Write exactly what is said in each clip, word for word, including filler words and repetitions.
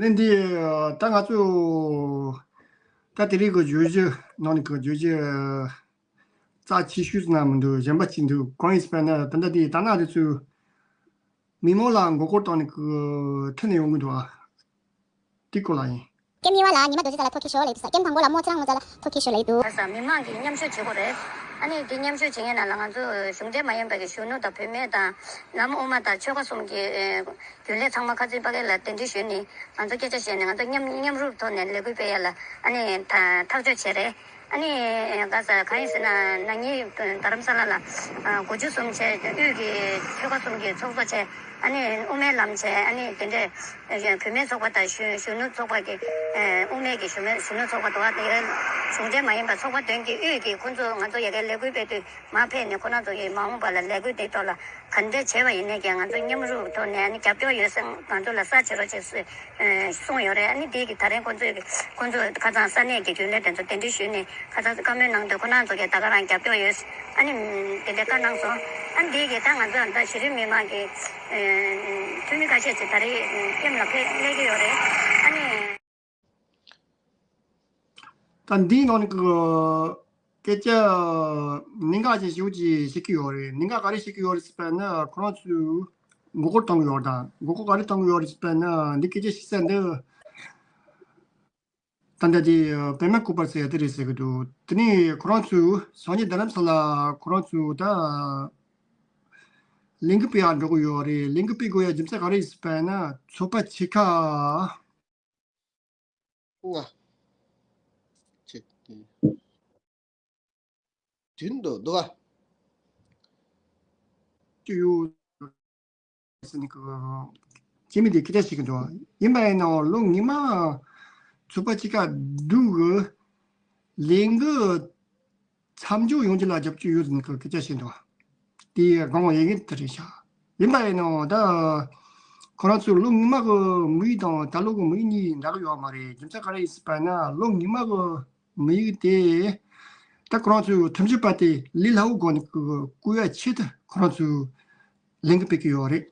ནི་འདི་ད་ང་ཚོ་ད་དེ་རིང་གི་བརྗོད་གཞི་ནང་ནས་གི་བརྗོད་གཞི་རྩ་ཆེ་ཤོས་ཟེར་ན་མི་འདུག་གཞན་པ་ཅིག་འདུག་གང་ཡིན་ཟེར་བ་ན། ད་ལྟ་དེ་ད་ནང་དེ་ཚོས་མི་མང་ལ་མགོ་སྐོར་བཏང་ནས་གི་ཁྲིད་ནས་ཡོང་གི་འདུག་ཨ། དེ་སྐོར་ལ་ཡིན། ཀེམ་གཉིས་པ་ལ་ཉི་མ་རྡོ་རྗེ་རྩ་ལ་ཐུག་ཁྱི་ཤོར་ལེ་དུ་ས། ཀེམ་དང་པོ་ལ་མོ་ཚེ་རིང་ངོ་མཚར་ལ་ཐུག་ཁྱི་ཤོར་ལེ་དུ། ད་ས་མི་མང་གིས་མཉམ་ཞུགས་བྱེད་དགོས་རེད། ཨ་ནི་དེ་མཉམ་ཞུགས་བྱེད་མཁན་ནང་ལ་ང་ཚོ་གཞུང་འབྲེལ་མ་ཡིན་པ་གི་གཞོན་ནུ་དང་བུད་མེད་དང་ལམ་དབུ་མ་དང་ཆོལ་ཁ་གསུམ་གྱི་ཨེ་རྒྱུན་ལས་ཚང་མ་ཁ་ཚིག་པ་གེ་ལ་གདན་འདྲེན་ཞུས་ནས་ང་ཚོ་སྐད་ཆ་བཤད་ནས་ང་ཚོ་མཉམ་མཉམ་རུབ་ཐོག་ནས་ལས་འགུལ་སྤེལ་ཡ་ལ་ཨ་ནི་ད་ཐག་གཅོད་བྱས་རེད། ཨ་ནི་ག་ས་གང་ཡིན་ཟེར་ན་ན་ནིང་རྡ་རམ་ས་ལ་ལ་དགུ་བཅུ་གསུམ་བྱས། དབུས་ཀྱི་ཆོལ་ཁ་གསུམ་གྱི་ཚོགས་གཙོ་བྱས། ཨ་ནི་དབུ་མའི་ལམ་བྱས། ཨ་ནི་དེ་འདྲས་བུད་མེད་ཚོགས་པ་དང་གཞོན་གཞོན་ནུ་ཚོགས་པ་གི་དབུ་མའི་གི་གཞོན་གཞོན་ནུ་ཚོགས་པ་དང་དེ་གཞུང་འབྲེལ་མ་ཡིན་པ་ཚོགས་པ་དོན་གྱི་དབུས་ཀྱི་ཁོང་ཚོ་ང་ཚོ་ཡ་གའི་ལས་འགུལ་སྤེལ་དུས་མར་ཕེབས་ནས་ཁོ་རང་ཚོ་གི་མ་འོངས་པ་ལ་ལས་འགུལ་དེ་ཐོག་ལ་ག་འདྲས་བྱས་པ་ཡིན་ནའི་ཀྱང་ང་ཚོ་མཉམ་རུབ་ཐོག་ནས་ཨ་ནི་རྒྱབ་སྐྱོར་ཡོད་ཟེར། ང་ཚོ་ལ་ས་བྱེད་རོགས་བྱེད་ཟེར། གསུངས་ཡོད་རེད། ཨ་ནི་དེ་གི་ད་རེས་ཁོང་ཚོས་ཁོང་ཚོ་ཁ་སང་ས་གནས་ཀྱི་རྒྱུན་ལས་དེ་ཚོ་གདན་འདྲེན་ཞུས་ནས་ཁ་སང་བཀའ་མོལ་གནང་དུས་ཁོ་རང་ཚོ་གིས་ད་ག་རང་རྒྱབ་སྐྱོར་ཡོད། ཨ་ནི་དེ་འདྲའི་བཀའ་གནང་སོང་། ཨ་ནི་དེ་གི་ད་ང་ཚོ་ད་གཞི་རིམ་མི་མང་གི་འཐུས་མི་ཁ་ཤས་ཅིག་ད་རེས་ཀེམ་ལ་ཕེབས་སླེབས་ཀྱི་ཡོད་རེད། ཨ་ནི། ད་འདིའི་ནང་ནས་ཀྱི་སྐད་ཆ་གནད་འགག་ཅན་ཞེ་པོ་ཅིག་བཤད་ཀྱི་ཡོད་རེད། གནད་འགག་ག་རེ་བཤད་ཀྱི་ཡོད་རེད་ཟེར་བ་ན། ཁོ་རང་ཚོས་མགོ་སྐོར་གཏོང་གི་ཡོད་རེད། ད་མགོ་སྐོར་ག་རེ་གཏོང་གི་ཡོད་རེད་ཟེར་བ་ན། འདི་སྐད་ཆ་བཤད་ས་འདི་ད་ལྟ་དེ་པད་མ་སྐུ་པར་ཟེར་ཡ་དེ་རེད་ཟེར་གི་འདུག་དེ་ནས་ཁོ་རང་ཚོས་སང་ཉིན་རྡ་རམ་ས་ལ་ཁོ་རང་ཚོས་ད་ལས་འགུལ་སྤེལ་ཡ་འགྲོ་གི་ཡོད་རེད། ལས་འགུལ་སྤེལ་དགོས་ཡ་རྒྱུ་མཚན་ག་རེ་ཡིན་ཟེར་བ་ན། ཚོགས་པ་ཕྱེད་ཀ་ཨོ་ཨ། ཆེ། དུས་འདུག་འདུག་ཨ། ཅི་ཡོད་ཟེར་ནས་ཀྱི་སྐྱེ་མི་དེ་སྐད་ཆ་བཤད་ཀྱི་འདུག་ཡིན་པ་ཡིན་ནའང་ལོ་སྔོན་མ་ཚོགས་པ་ཕྱེད་ཀ་བདུན་གྱི་ལས་འགུལ་མཚམས་འཇོག་ཡོང་རྒྱུ་ལ་རྒྱབ་སྐྱོར་ཡོད་ཟེར་ནས་ཀྱི་སྐད་ཆ་བཤད་འདུག་དེའི་དགོངས་པ་ཡོད་མཁན་དེ་རེད་ཤག་ཡིན་པ་ཡིན་ནའང་ད་ཁོ་རང་ཚོའི་ལོ་སྔོན་མ་གི་དམིགས་ཡུལ་དང་ད་ལོ་གི་དམིགས་ཡུལ་གཉིས་འདྲ་གི་ཡོད་མ་རེད། རྒྱུ་མཚན་ག་རེ་ཡིན་ཟེར་བ་ན། ལོ་སྔོན་མ་གི་དམིགས་ཡུལ་དེ་ད་ཁོ་རང་ཚོའི་ཁྲིམས་ཞིབ་པ་དེ་ལས་སླ་བོའི་སྒོ་ནས་བཀུག་ཡ་ཆེད་དུ་ཁོ་རང་ཚོས་ལས་འགུལ་སྤེལ་གྱི་ཡོད་རེད།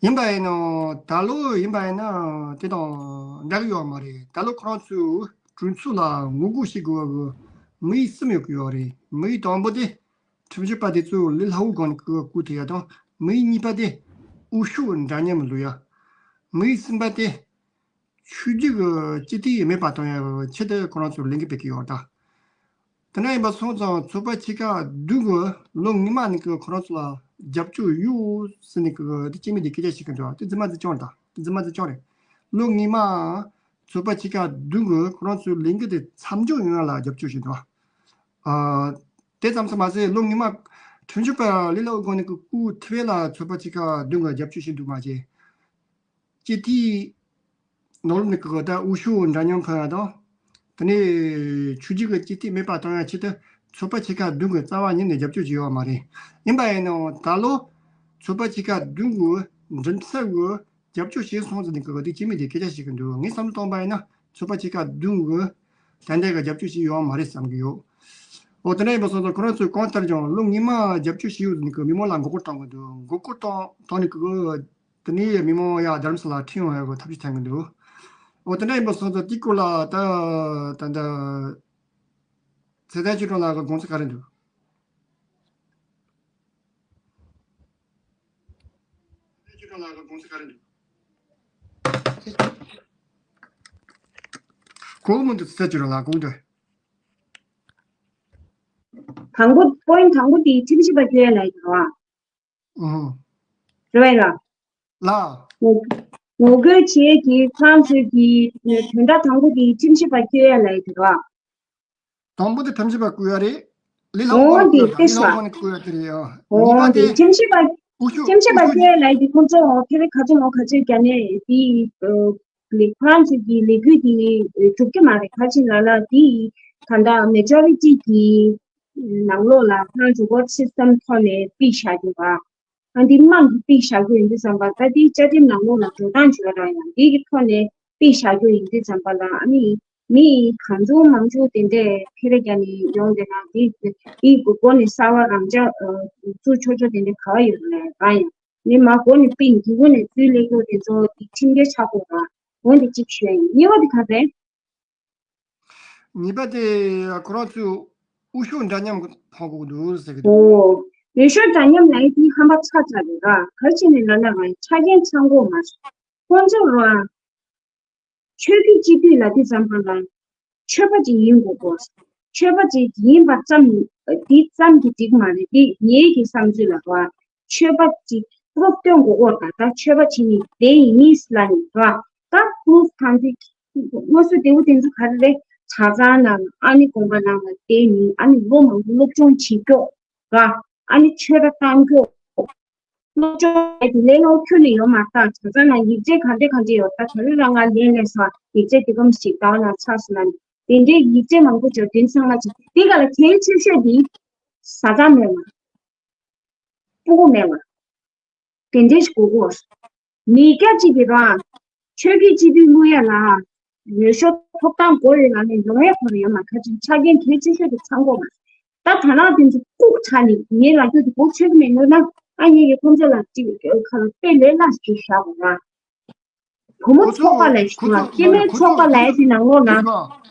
ཡིན་པ་ཡིན་ནའང་ད་ལོ་ཡིན་པ་ཡིན་ན་དེ་དང་འདྲ་གི་ཡོད་མ་རེད། ད་ལོ་ཁོ་རང་ཚོས་གྲོས་ཚོགས་ལ་ངོ་རྒོལ་བྱེད་དགོས་པའི་དམིགས་ཡུལ་གསུམ་ཡོད་ཀྱི་ཡོད་རེད། དམིགས་ཡུལ་དང་པོ་དེ་ཁྲིམས་ཞིབ་པ་དེ་ཚོ་ལས་སླ་བོའི་སྒོ་ནས་བཀུག་ཐུབ་ཡ་དང་། དམིགས་ཡུལ་གཉིས་པ་དེ་འོས་ཤོག་འདྲ་མཉམ་བླུག་ཡ། དམིགས་ཡུལ་གསུམ་པ་དེ་ཆོས་བརྒྱུད་ཀྱི་སྤྱི་འཐུས་མེད་པ་གཏོང་ཡ་ཆེད་དུ་ཁོ་རང་ཚོས་ལས་འགུལ་སྤེལ་གྱི་ཡོད་ད། དེ་འདྲ་ཡིན་པ་སོང་ཙང་ཚོགས་པ་ཕྱེད་ཀ་བདུན་གྱིས་ལོ་སྔོན་མ་ནས་ཀྱི་ཁོ་རང་ཚོ་ལ་རྒྱབ་སྐྱོར་ཡོད་ཟེར་ནས་ཀྱི་དེ་སྐྱེ་མི་དེ་སྐད་ཆ་བཤད་ཀྱི་འདུག་དེ་རྫུན་མ་རྫུན་རྐྱང་རེད། དེ་རྫུན་མ་རྫུན་རྐྱང་རེད། ལོ་སྔོན་མ་ཚོགས་པ་ཕྱེད་ཀ་བདུན་གྱིས་ཁོ་རང་ཚོའི་ལས་འགུལ་དེ་མཚམས་འཇོག་ཡོང་ཡ་ལ་རྒྱབ་སྐྱོར་བྱས་འདུག་ཨ། དེ་ཙམ་དུ་མ་ཟད་ལོ་སྔོན་མ་ཁྲིམས་ཞིབ་པ་ལས་སླ་བོའི་སྒོ་ནས་ཀྱི་བཀུག་ཐུབ་ཡ་ལ་ཚོགས་པ་ཕྱེད་ཀ་བདུན་གྱིས་རྒྱབ་སྐྱོར་བྱས་འདུག་མ་བྱས། སྤྱི་འཐུས་ནང་ལོགས་ནས་ཀྱི་ད་འོས་ཤོག་འདྲ་མཉམ་ཕུལ་ཡ་དང་། དེ་ནས་ཆོས་བརྒྱུད་ཀྱི་སྤྱི་འཐུས་མེད་པ་གཏོང་ཡ་ཆེད་དུ་ཚོགས་པ་ཕྱེད་ཀ་བདུན་གྱིས་རྩ་བ་ཉིད་ནས་རྒྱབ་སྐྱོར་བྱས་ཡོད་མ་རེད། ཡིན་པ་ཡིན་ནའང་ད་ལོ་ཚོགས་པ་ཕྱེད་ཀ་བདུན་གྱིས་མགྲིན་ཚབ་ཀྱིས་རྒྱབ་སྐྱོར་བྱས་སོང་ཟེར་ནས་ཀྱི་དེ་སྐྱེ་མི་དེ་སྐད་ཆ་བཤད་ཀྱི་འདུག་ངས་བསམ་བློ་བཏང་པ་ཡིན་ན་ཚོགས་པ་ཕྱེད་ཀ་བདུན་གྱིས་ཏན་ཏན་གྱི་རྒྱབ་སྐྱོར་བྱས་ཡོད་མ་རེད་བསམ་གྱི་ཡོད། འོ་དེ་འདྲ་ཡིན་པ་སོང་ཙང་ཁོ་རང་ཚོས་གང་ལྟར་ཀྱང་ལོ་སྔོན་མ་རྒྱབ་སྐྱོར་བྱས་ཡོད་ཟེར་ནས་ཀྱི་མི་མང་ལ་མགོ་སྐོར་གཏོང་གི་འདུག་མགོ་སྐོར་གཏོང་གཏོང་ནས་ཀྱི་དེ་ནས་མི་མང་ཡར་རྡ་རམ་ས་ལ་ཁྲིད་ཡོང་ཡག་གི་ཐབས་ཤེས་བཏོན་གྱི་འདུག་འོ་དེ་འདྲ་ཡིན་པ་སོང་ཙང་དེའི་སྐོར་ལ་ད་ད་ད་ཚེ་བརྟན་ཆོས་སྒྲོན་ལགས་ཀྱི་དགོངས་ཚུལ་ག་རེ་འདུག་གོ་མི་འདུག་ཚེ་བརྟན་ཆོས་སྒྲོན་ལགས་གོ་འདུག་དང་པོ་པོ་ཡིན་དང་པོ་དེ་ཁྲིམས་ཞིབ་པ་བསྐོ་ཡ་ལ་ཡིན་རོགས། ཨང་། རེད་བས་ལ། ལ། ངོ་ངོ་རྒོལ་བྱེད་ཀྱི་ཁོ་རང་ཚོའི་གི་དོན་དག་དང་པོ་དེ་ཁྲིམས་ཞིབ་པ་བསྐོ་ཡ་ལ་ཡིན་རོགས། དང་པོ་དེ་ཁྲིམས་ཞིབ་པ་བསྐོ་ཡ་རེད། ལས་སླ་བོ་འོ་དེ་བསྐོ་ཡ་དེ་ལས་སླ་བོ་ས་ནས་བསྐོ་ཡ་དེ་རེད་ཨ། གཉིས་པ་འོ་དེ་དེ་ཁྲིམས་ཞིབ་པ་འུ་ཆོ་ཁྲིམས་ཞིབ་པ་འུ་ཆོ་བསྐོ་ཡ་ལ་ཡིན་དེ་ཁོང་ཚོ་འོ་ཕེ་རེ་ག་ཚོད་ངོ་ག་ཚོད་རྒྱ་ནས་དེ་ལས་ཁོ་རང་ཚོ་གི་ལས་འགུལ་དེ་གྲུབ་ཀྱི་མ་རེད། ག་ཅི་ལ་ལ་དེ་ད་ལྟ་མེ་ཇོ་རི་ཊི་གི་ནང་ལོགས་ལ་ཁོ་རང་ཚོ་ཀོར་སི་སི་ཊམ་ཐོག་ནས་ཕུད་བཞག་རྒྱུ་བ། ཨ་འདི་དམངས་ཀྱིས་ཕུད་བཞག་རྒྱུ་ཡིན་དུས་ཙམ་པ་ད་འདི་བཅའ་ཁྲིམས་ནང་ལོགས་ལ་འགྲོ་སྟངས་བྱོས་ར་ཡང་འདི་གི་ཐོག་ནས་ཕུད་བཞག་རྒྱུ་ཡིན་དུས་ཙམ་པ་ལ་ཨ་ནི་མི་གང་བྱུང་མང་བྱུང་དེ་འདྲས་ཕེ་རེ་རྒྱ་ནི་ཡོང་དེ་ན་འདི་འདི་གོ་གོ་ནས་གསར་བ་རང་ཅག་བཙུགས་ཆོག་ཆོག་དེ་འདྲས་ག་བ་ཡོད་རེད་ར་ཡང་ནི་མ་གོ་ནས་ཕུད་འདི་གོ་ནས་བཙུགས་ལས་རྒྱུ་དེ་ཚོ་འདི་ཁྲིམས་འགལ་ཆགས་དགོས་ར། འོན་ཏེ་གཅིག་ཞུ་ཡ་ཡིན། གཉིས་པ་དེ་ག་རེད། གཉིས་པ་དེ་ཁོ་རང་ཚོས་འོས་ཤོག་འདྲ་མཉམ་ཕོག་དགོས་འདུག་ཟེར་གི་འདུག། ཨོ། འོས་ཤོག་འདྲ་མཉམ་ལབ་ཡ་དེ་ཧམ་པ་ཚ་ཚ་རེད་ར། ག་རེ་བྱས་ནས་ལབ་ན་ར་ཆ་རྐྱེན་ཚང་དགོས་མ་རེད། ཁོང་ཚོ་ར་ཆོས་བརྒྱུད་སྤྱི་འཐུས་ལབ་དུས་ཙམ་པ་ལ་ཆོས་པ་ཅིག་ཡིན་དགོས་གོ། ཆོས་པ་ཅིག་ཡིན་པ་ཙམ་འདི་ཙམ་གྱིས་འགྲིག་མ་རེད། འདི་ངའི་གི་བསམ་ཚུལ་ལ་ར། ཆོས་པ་ཅིག་པུ་རུབ་སྟོན་དགོས་གོ། ད་ལྟ་ཆོས་པ་ཅིག་ནི་དེ་ཡིན་ནིས་ལབ་ནི་ར། ད་པུ་རུབ་གང་ཅིག་དངོས་སུ་དེའུ་དེ་ཚོ་ག་རེ་རེད། གྲྭ་ཚང་ནང་ཨ་ནི་དགོན་པ་ནང་ལ་བསྡད་ནི། ཨ་ནི་ལོ་མང་པོ་སློབ་སྦྱོང་བྱེད་ཀྱོག་ར། ཨ་ནི་ཆོས་ར་བཏང་ཀྱོག། སློབ་སྦྱོང་བྱས་དེ་ལས་ལོ་ཁྱོན་ནས་ཡོད་མ་རེད། ད་གྲྭ་ཚང་ནང་ཡིག་ཆ་ག་འདྲ་ག་འདྲ་ཡོད། ད་ག་རེ་ར་ང་ལན་ལས་སོ་ཡིག་ཆ་དེ་གམ་ཞིག་ད་ན་ཚར་སོང་ན་ནི་དེ་འདྲའི་ཡིག་ཆ་མང་པོ་འབྱོར་དེ་ཚང་མ་ཅིག་དེ་ག་ལ་གལ་ཆེ་ཤོས་དེ་བཟའ་ཚང་མེད་པ། སྤུ་གུ་མེད་པ། དེ་འདྲའི་ཞིག་དགོས་གོ། མི་སྐྱ་གཅིག་གིས་རང་ཆོས་བརྒྱུད་སྤྱི་འཐུས་བླུག་ཡ་ལ་འོས་ཤོག་ཐོབ་ཐང་དགོས་ཡོད་ལ་ནི་ཡོང་ཡ་ཁོ་རང་ཡོད་མ་ཁ་ཅིག་ཆ་རྐྱེན་གལ་ཆེ་ཤོས་དེ་ཚང་དགོས་མ། ད་ད་ནང་དེ་ཚོ་ལྐུགས་དྲགས་ནི་ངའི་ལ་རྒྱུ་དེ་གོ་ཆོད་ཀྱི་མེད་ནོ་ན་ཨ་ངས་ཡི་ཁོང་ཚོ་ལ་ཅིག་ཁ་ལ་དཔེ་ལས་སླ་ཞིག་བཞག་དགོས་ར། བུ་མོ་ཚོགས་པ་ལ་ཞུ་བ་སྐྱེ་དམན་ཚོགས་པ་ལ་ཡ་དེ་ནང་ལོགས་ན།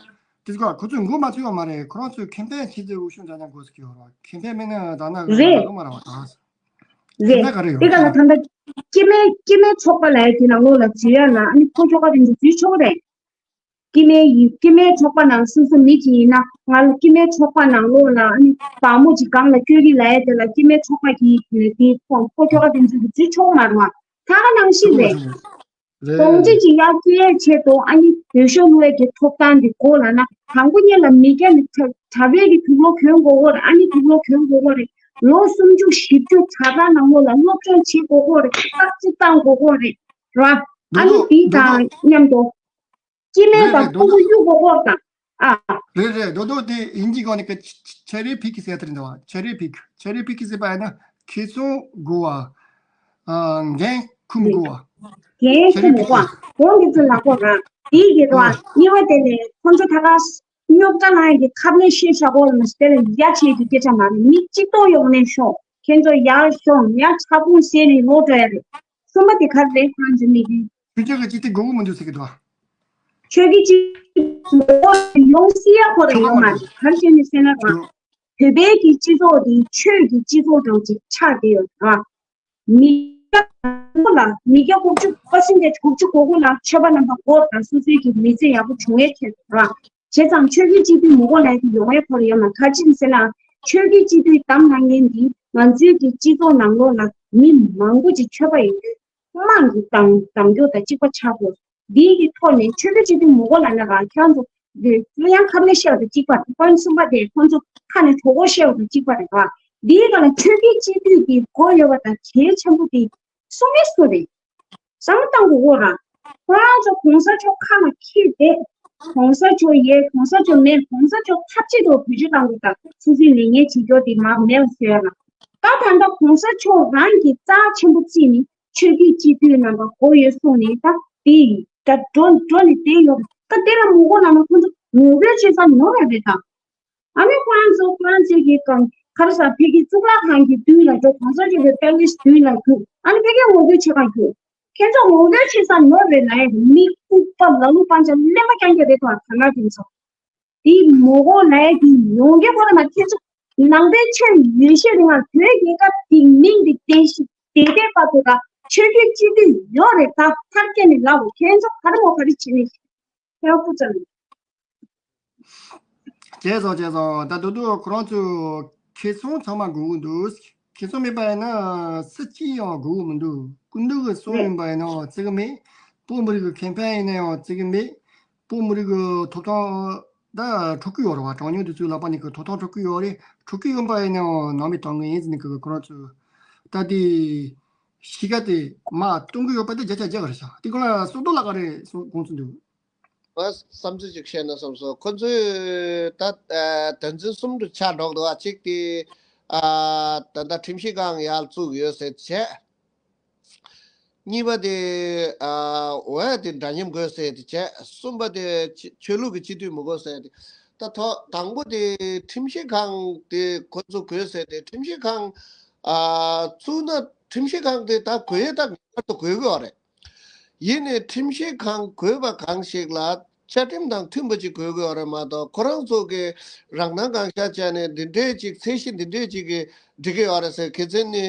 དེ་ཚོ་ཁོ་ཚོས་མགོ་མ་ཚོས་པ་མ་རེད། ཁོ་རང་ཚོས་ཁེ་ཕན་ཆེད་དུ་འོས་ཤོག་འདྲ་མཉམ་དགོས་ཟེར་གྱི་ཡོད་རེད། ཁེ་ཕན་མེད་ན་ད་ན་རེད། ལ་མ་རེད་བ་ད། རེད། ཁེ་ཕན་ག་རེ་ཡོད་དེ་ག་ལ་ད་ད་ལྟ་སྐྱེ་དམན་སྐྱེ་དམན་ཚོགས་པ་ལ་ཡ་དེ་ནང་ལོགས་ལ་བྱེད་ཡ་ན་ཨ་ནི་ཁོ་ཚོ་ག་དེ་ཚོ་འཛུལ་ཆོག་རེད། སྐྱེ་དམན་ཡིན་སྐྱེ་དམན་ཚོགས་པ་ནང་སོ་སོ་མི་གཅིག་ཡིན་ན་ང་ལ་སྐྱེ་དམན་ཚོགས་པ་ནང་ལོགས་ལ་ཨ་ནི་བག་མོ་གཅིག་སྒང་ལ་སྐྱོད་ཀྱི་ལ་ཡ་དེ་ལ་སྐྱེ་དམན་ཚོགས་པ་གི་དེ་ཁོ་ཁོ་ཚོ་ག་དེ་ཚོ་འཛུལ་ཆོག་མ་རེད་བ། ད་ག་ནང་བཞིན་རེད། རེད། གདོང་ཅི་ཅི་ཡར་སྐྱེལ་ཆེད་དུ་ཨ་ནི་འོས་ཤོག་བླུག་ཡས་ཀྱི་ཐོབ་ཐང་འདི་དགོས་ལབ་ན་དང་པོ་ཉིད་ལ་མི་སྐྱ་ནི་གྲ་གྲྭ་པའི་གི་དུག་ལོག་གྱོན་དགོས་གོ་རེད། ཨ་ནི་དུག་ལོག་གྱོན་དགོས་གོ་རེད། ལོ་སུམ་ཅུ་བཞི་བཅུ་གྲྭ་ཚང་ནང་ལོགས་ལ་སློབ་སྦྱོང་བྱེད་དགོས་གོ་རེད། བརྟག་དཔྱད་བཏང་དགོས་གོ་རེད་ར། ཨ་ནི་འདི་དང་མཉམ་དུ་སྐྱེ་དམན་དང་སྤུ་གུ་གཡུག་དགོས་གོ་དང་། ཨ། རེད་རེད། རྡོག་རྡོག་དེ་དབྱིན་ཇིའི་སྒང་ནས་ཀྱི་ཆེ་རི་ཕིག་ཟེར་དེ་རེད་འདུག་བ། ཆེ་རི་ཕིག་ཆེ་རི་ཕིག་ཟེར་པ་ཡིན་ན་ཁེ་བཟང་དགོས་བ། ཨ། འགན་འཁུར་དགོས་བ། འགན་འཁུར་དགོས་བ། འོ་འདི་ཚོ་ལག་པ་རང་དེའི་གི་རེད་བ། གཉིས་པ་དེ་ནས་ཁོང་ཚོ་ད་ག་རྙོག་དྲ་ལངས་ཀྱི་ཁ་ནས་བཤད་བཞག་གོ་ལ་མ་ཤི་དེ་ལ་ཡ་ཆེ་གི་སྐད་ཆ་མ་རེད། མི་གཅིག་ཏོ་ཡོང་ནས་ཤོག་ཁྱེད་ཚོ་ཡར་ཤོག་ཡར་ཚ་ཕུང་ཟེར་ནས་ལོག་འགྲོ་ཡ་རེད། གསུམ་པ་དེ་ག་རེད་ཁོང་ཚོ་མི་གི། ཆོས་ཕྱོགས་ཀྱི་སྤྱི་འཐུས་དགོས་ཀྱི་མི་འདུག་ཟེར་གྱི་འདུག་བ། ཆོས་ཀྱི་སྤྱི་ཡོང་སྲིད་ཡ་ཁོ་རང་ཡོད་མ་རེད། ག་རེ་བྱས་ནས་ཟེར་ན་རང་བོད་པའི་གི་སྤྱི་ཚོགས་དེ་ཆོས་ཀྱི་སྤྱི་ཚོགས་འདྲ་བོ་ཅིག་ཆགས་བསྡད་ཡོད་རེད་ར། མི་སྐྱ་ལ་མི་སྐྱ་དགུ་བཅུ་པར་སེན་ཊེ་ཇི་དགུ་བཅུ་གོ་དགུ་ལ་ཆོས་པ་རྣམ་པ་དགོས་དང་སོ་སོའི་གི་མི་ཚེ་ཡག་པོ་བྱུང་ཡས་ཆེད་དུ་ར། བྱས་ཙང་ཆོས་ཀྱི་སྤྱི་འཐུས་མི་དགོས་ལབ་ཀྱི་ཡོང་ཡས་ཁོ་རང་ཡོད་མ་རེད། ག་རེ་བྱས་ནས་ཟེར་ན་ཆོས་ཀྱི་སྤྱི་འཐུས་བདམས་གནང་མཁན་འདི་ང་ཚོའི་གི་སྤྱི་ཚོགས་ནང་ལོགས་ལ་མི་མང་པོ་ཅིག་ཆོས་པ་ཡིན་དུས་དམངས་ཀྱི་གདམ་གདམ་སྐྱོར་དང་གཅིག་པ་ཆགས་དགོས། འདིའི་གི་ཐོག་ནས་ཆོས་ཀྱི་སྤྱི་འཐུས་མི་དགོས་ལབ་ན་རང་ཁྱེད་རང་ཚོ་འདི་གླུ་དབྱངས་ཁ་མེད་བཤད་པ་དང་གཅིག་པ་རེད། པོ་ཡིན་གསུམ་པ་དེ་ཁོང་ཚོ་ཁ་ནས་གྲོགས་པོ་བཤད་པ་དང་གཅིག་པ་རེད་བ། འདིའི་སྒང་ལ་ཆོས་ཀྱི་སྤྱི་འཐུས་ཀྱི་དགོས་ཡོད་པ་དང་གལ་ཆེན་པོ་དེ་སུ་མེད་སུ་རེད། བསམ་བློ་བཏང་དགོས་གོ་ར། ཁོ་རང་ཚོ་གོང་ས་མཆོག་ཁ་ལ་འཁྱེར་བསྡད། གོང་ས་མཆོག་ཡོད། གོང་ས་མཆོག་མེད། གོང་ས་མཆོག་ཐབས་ཆེ་དུ་བེད་སྤྱོད་བཏང་དགོས་དང་སོ་སོའི་ལས་ངན་བྱེད་རྒྱུ་དེ་མར་མེད་པ་བཟོས་ཡ་ལ། ད་ད་ལྟ་གོང་ས་མཆོག་རང་གིས་རྩ་ཆེན་པོ་བརྩིས་ནས་ཆོས་བརྒྱུད་སྤྱི་འཐུས་རྣམ་པ་དགོས་ཡོད་གསུངས་ནས་ད་དེ་ད་འགྲོ་འགྲོ་ནས་བསྡད་ཡོད། ད་དེ་ལ་མི་དགོས་ལབ་ན་ཁོང་ཚོ་ངོ་རྒོལ་བྱེད་ས་ནོར་བ་རེད་ད། ཨ་ནི་ཁོ་རང་ཚོ་ཁོ་རང་ཚོའི་གི་གང་ག་རེ་ཟ་ཕ་གི་གཙུག་ལག་ཁང་གི་མདུན་ལ་འགྲོ། གོང་ས་མཆོག་གི་པེ་ལེ་སི་མདུན་ལ་རྒྱུག་ཨ་ནི་ཕ་གི་ངོ་རྒོལ་བྱེད་པར་རྒྱུག་ཁྱེད་ཚོ་ངོ་རྒོལ་བྱེད་ས་ནོར་རེད་ལ་ཡ་མི་ལྐུགས་པ་ལ་ལུ་པང་ཆ་ལེན་པ་རྐྱང་རྐྱང་རེད་དོ། ཨ་ཐ་ན་དེ་ཚོ་དེ་མོ་གོ་ལ་ཡ་དེ་ཡོང་རྒྱུ་ཁོ་ར་མ། ཁྱེད་ཚོ་ནང་པའི་ཆོས་ཡོད་ཤེས་རིང་ང་བོད་རྒྱལ་ཁབ་དེ་མིང་དེ་བསྟན་ཤིག་དེ་དེ་པ་དེ་ད་ཆོས་བརྒྱུད་སྤྱི་འཐུས་ཡོད་རེད། ད་ཐར་སྐྱེ་ནས་ལ་འོ་ཁྱེད་ཚོ་ག་རེ་མོ་ག་རེ་བྱེད་ནས་ཤེས་པ་ཙམ། བྱས་སོང་བྱས་སོང་། ད་དུང་དུ་ཁོ་རང་ཚོས་ཁེ་བཟང་ཚང་མ་དགོས་ཀྱི་འདུག་ཁེ་བཟང་མེད་པ་ཡིན་ན་སུ་གཅིག་ཡང་དགོས་ཀྱི་མི་འདུག་སྐུ་མདུན་གྱི་གསུང་ཡིན་པ་ཡིན་ན་ཡང་བརྩི་གི་མེད། བོད་མི་རིགས་ཀྱི་ཁེ་ཕན་ཡིན་ན་ཡང་བརྩི་གི་མེད། བོད་མི་རིགས་ཀྱི་ཐོབ་ཐང་ད་འཕྲོག་གི་ཡོད་རེད་བ། གྲངས་ཉུང་དེ་ཚོའི་ལག་པ་ནས་ཀྱི་ཐོབ་ཐང་འཕྲོག་གི་ཡོད་རེད། འཕྲོག་གི་ཡོད་པ་ཡིན་ན་ཡང་ནང་མི་གཏོང་གི་ཡིན་ཟེར་ནས་ཀྱི་ཁོ་རང་ཚོས་ད་དེ་གཤིས་ཀ་དེ་མ་གཏོང་གི་ཡོད་པ་དེ་བརྒྱ་ཆ་བརྒྱ་ག་རེད་ཤག་དེ་ཁོ་ན་སོ་ཏོ་ལ་ག་རེ་དགོངས་ཚུལ་འདུག་ང་བསམ་ཚུལ་ཅིག་བཤད་ན་བསམ་སོང་། ཁོ་ཚོས་ད་ཨ་དོན་ཚན་གསུམ་དུ་ཆ་འགྲོ་འདུག་ཨ་གཅིག་དེ་ཨ་ད་ལྟ་ཁྲིམས་ཞིབ་ཁང་ཡར་བཙུགས་ཡོད་ཟེར་བྱས། གཉིས་པ་དེ་ཨ་འོས་དེ་འདྲ་མཉམ་དགོས་ཟེར་དེ་བྱས། གསུམ་པ་དེ་ཆོས་ཆོས་ལུགས་ཀྱི་སྤྱི་འཐུས་མི་དགོས་ཟེར་དེ། ད་ཐོ་དང་པོ་དེ་ཁྲིམས་ཞིབ་ཁང་དེ་ཁོ་ཚོ་དགོས་ཟེར་དེ། ཁྲིམས་ཞིབ་ཁང་ཨ་བཙུགས་ན་ཁྲིམས་ཞིབ་ཁང་དེ་ད་དགོས་ཡས་ད་ངེས་པར་དུ་དགོས་ཀྱི་ཡོད་རེད། ཡིན་ནའི་ཁྲིམས་ཞིབ་ཁང་དགོས་པ་གང་ཞིག་ལ་བཅའ་ཁྲིམས་དང་མཐུན་པ་ཅིག་དགོས་ཀྱི་ཡོད་རེད་མ་གཏོགས། ཁོ་རང་ཚོ་གི་རང་སྣང་གང་ཤར་བྱས་ནས་འདི་འདྲའི་ཅིག་ཚད་གཞི་འདི་འདྲའི་ཅིག་གི་འགྲིག་གི་ཡོད་རེད་ཟེར། ཁྱེད་ཚོ་ནི་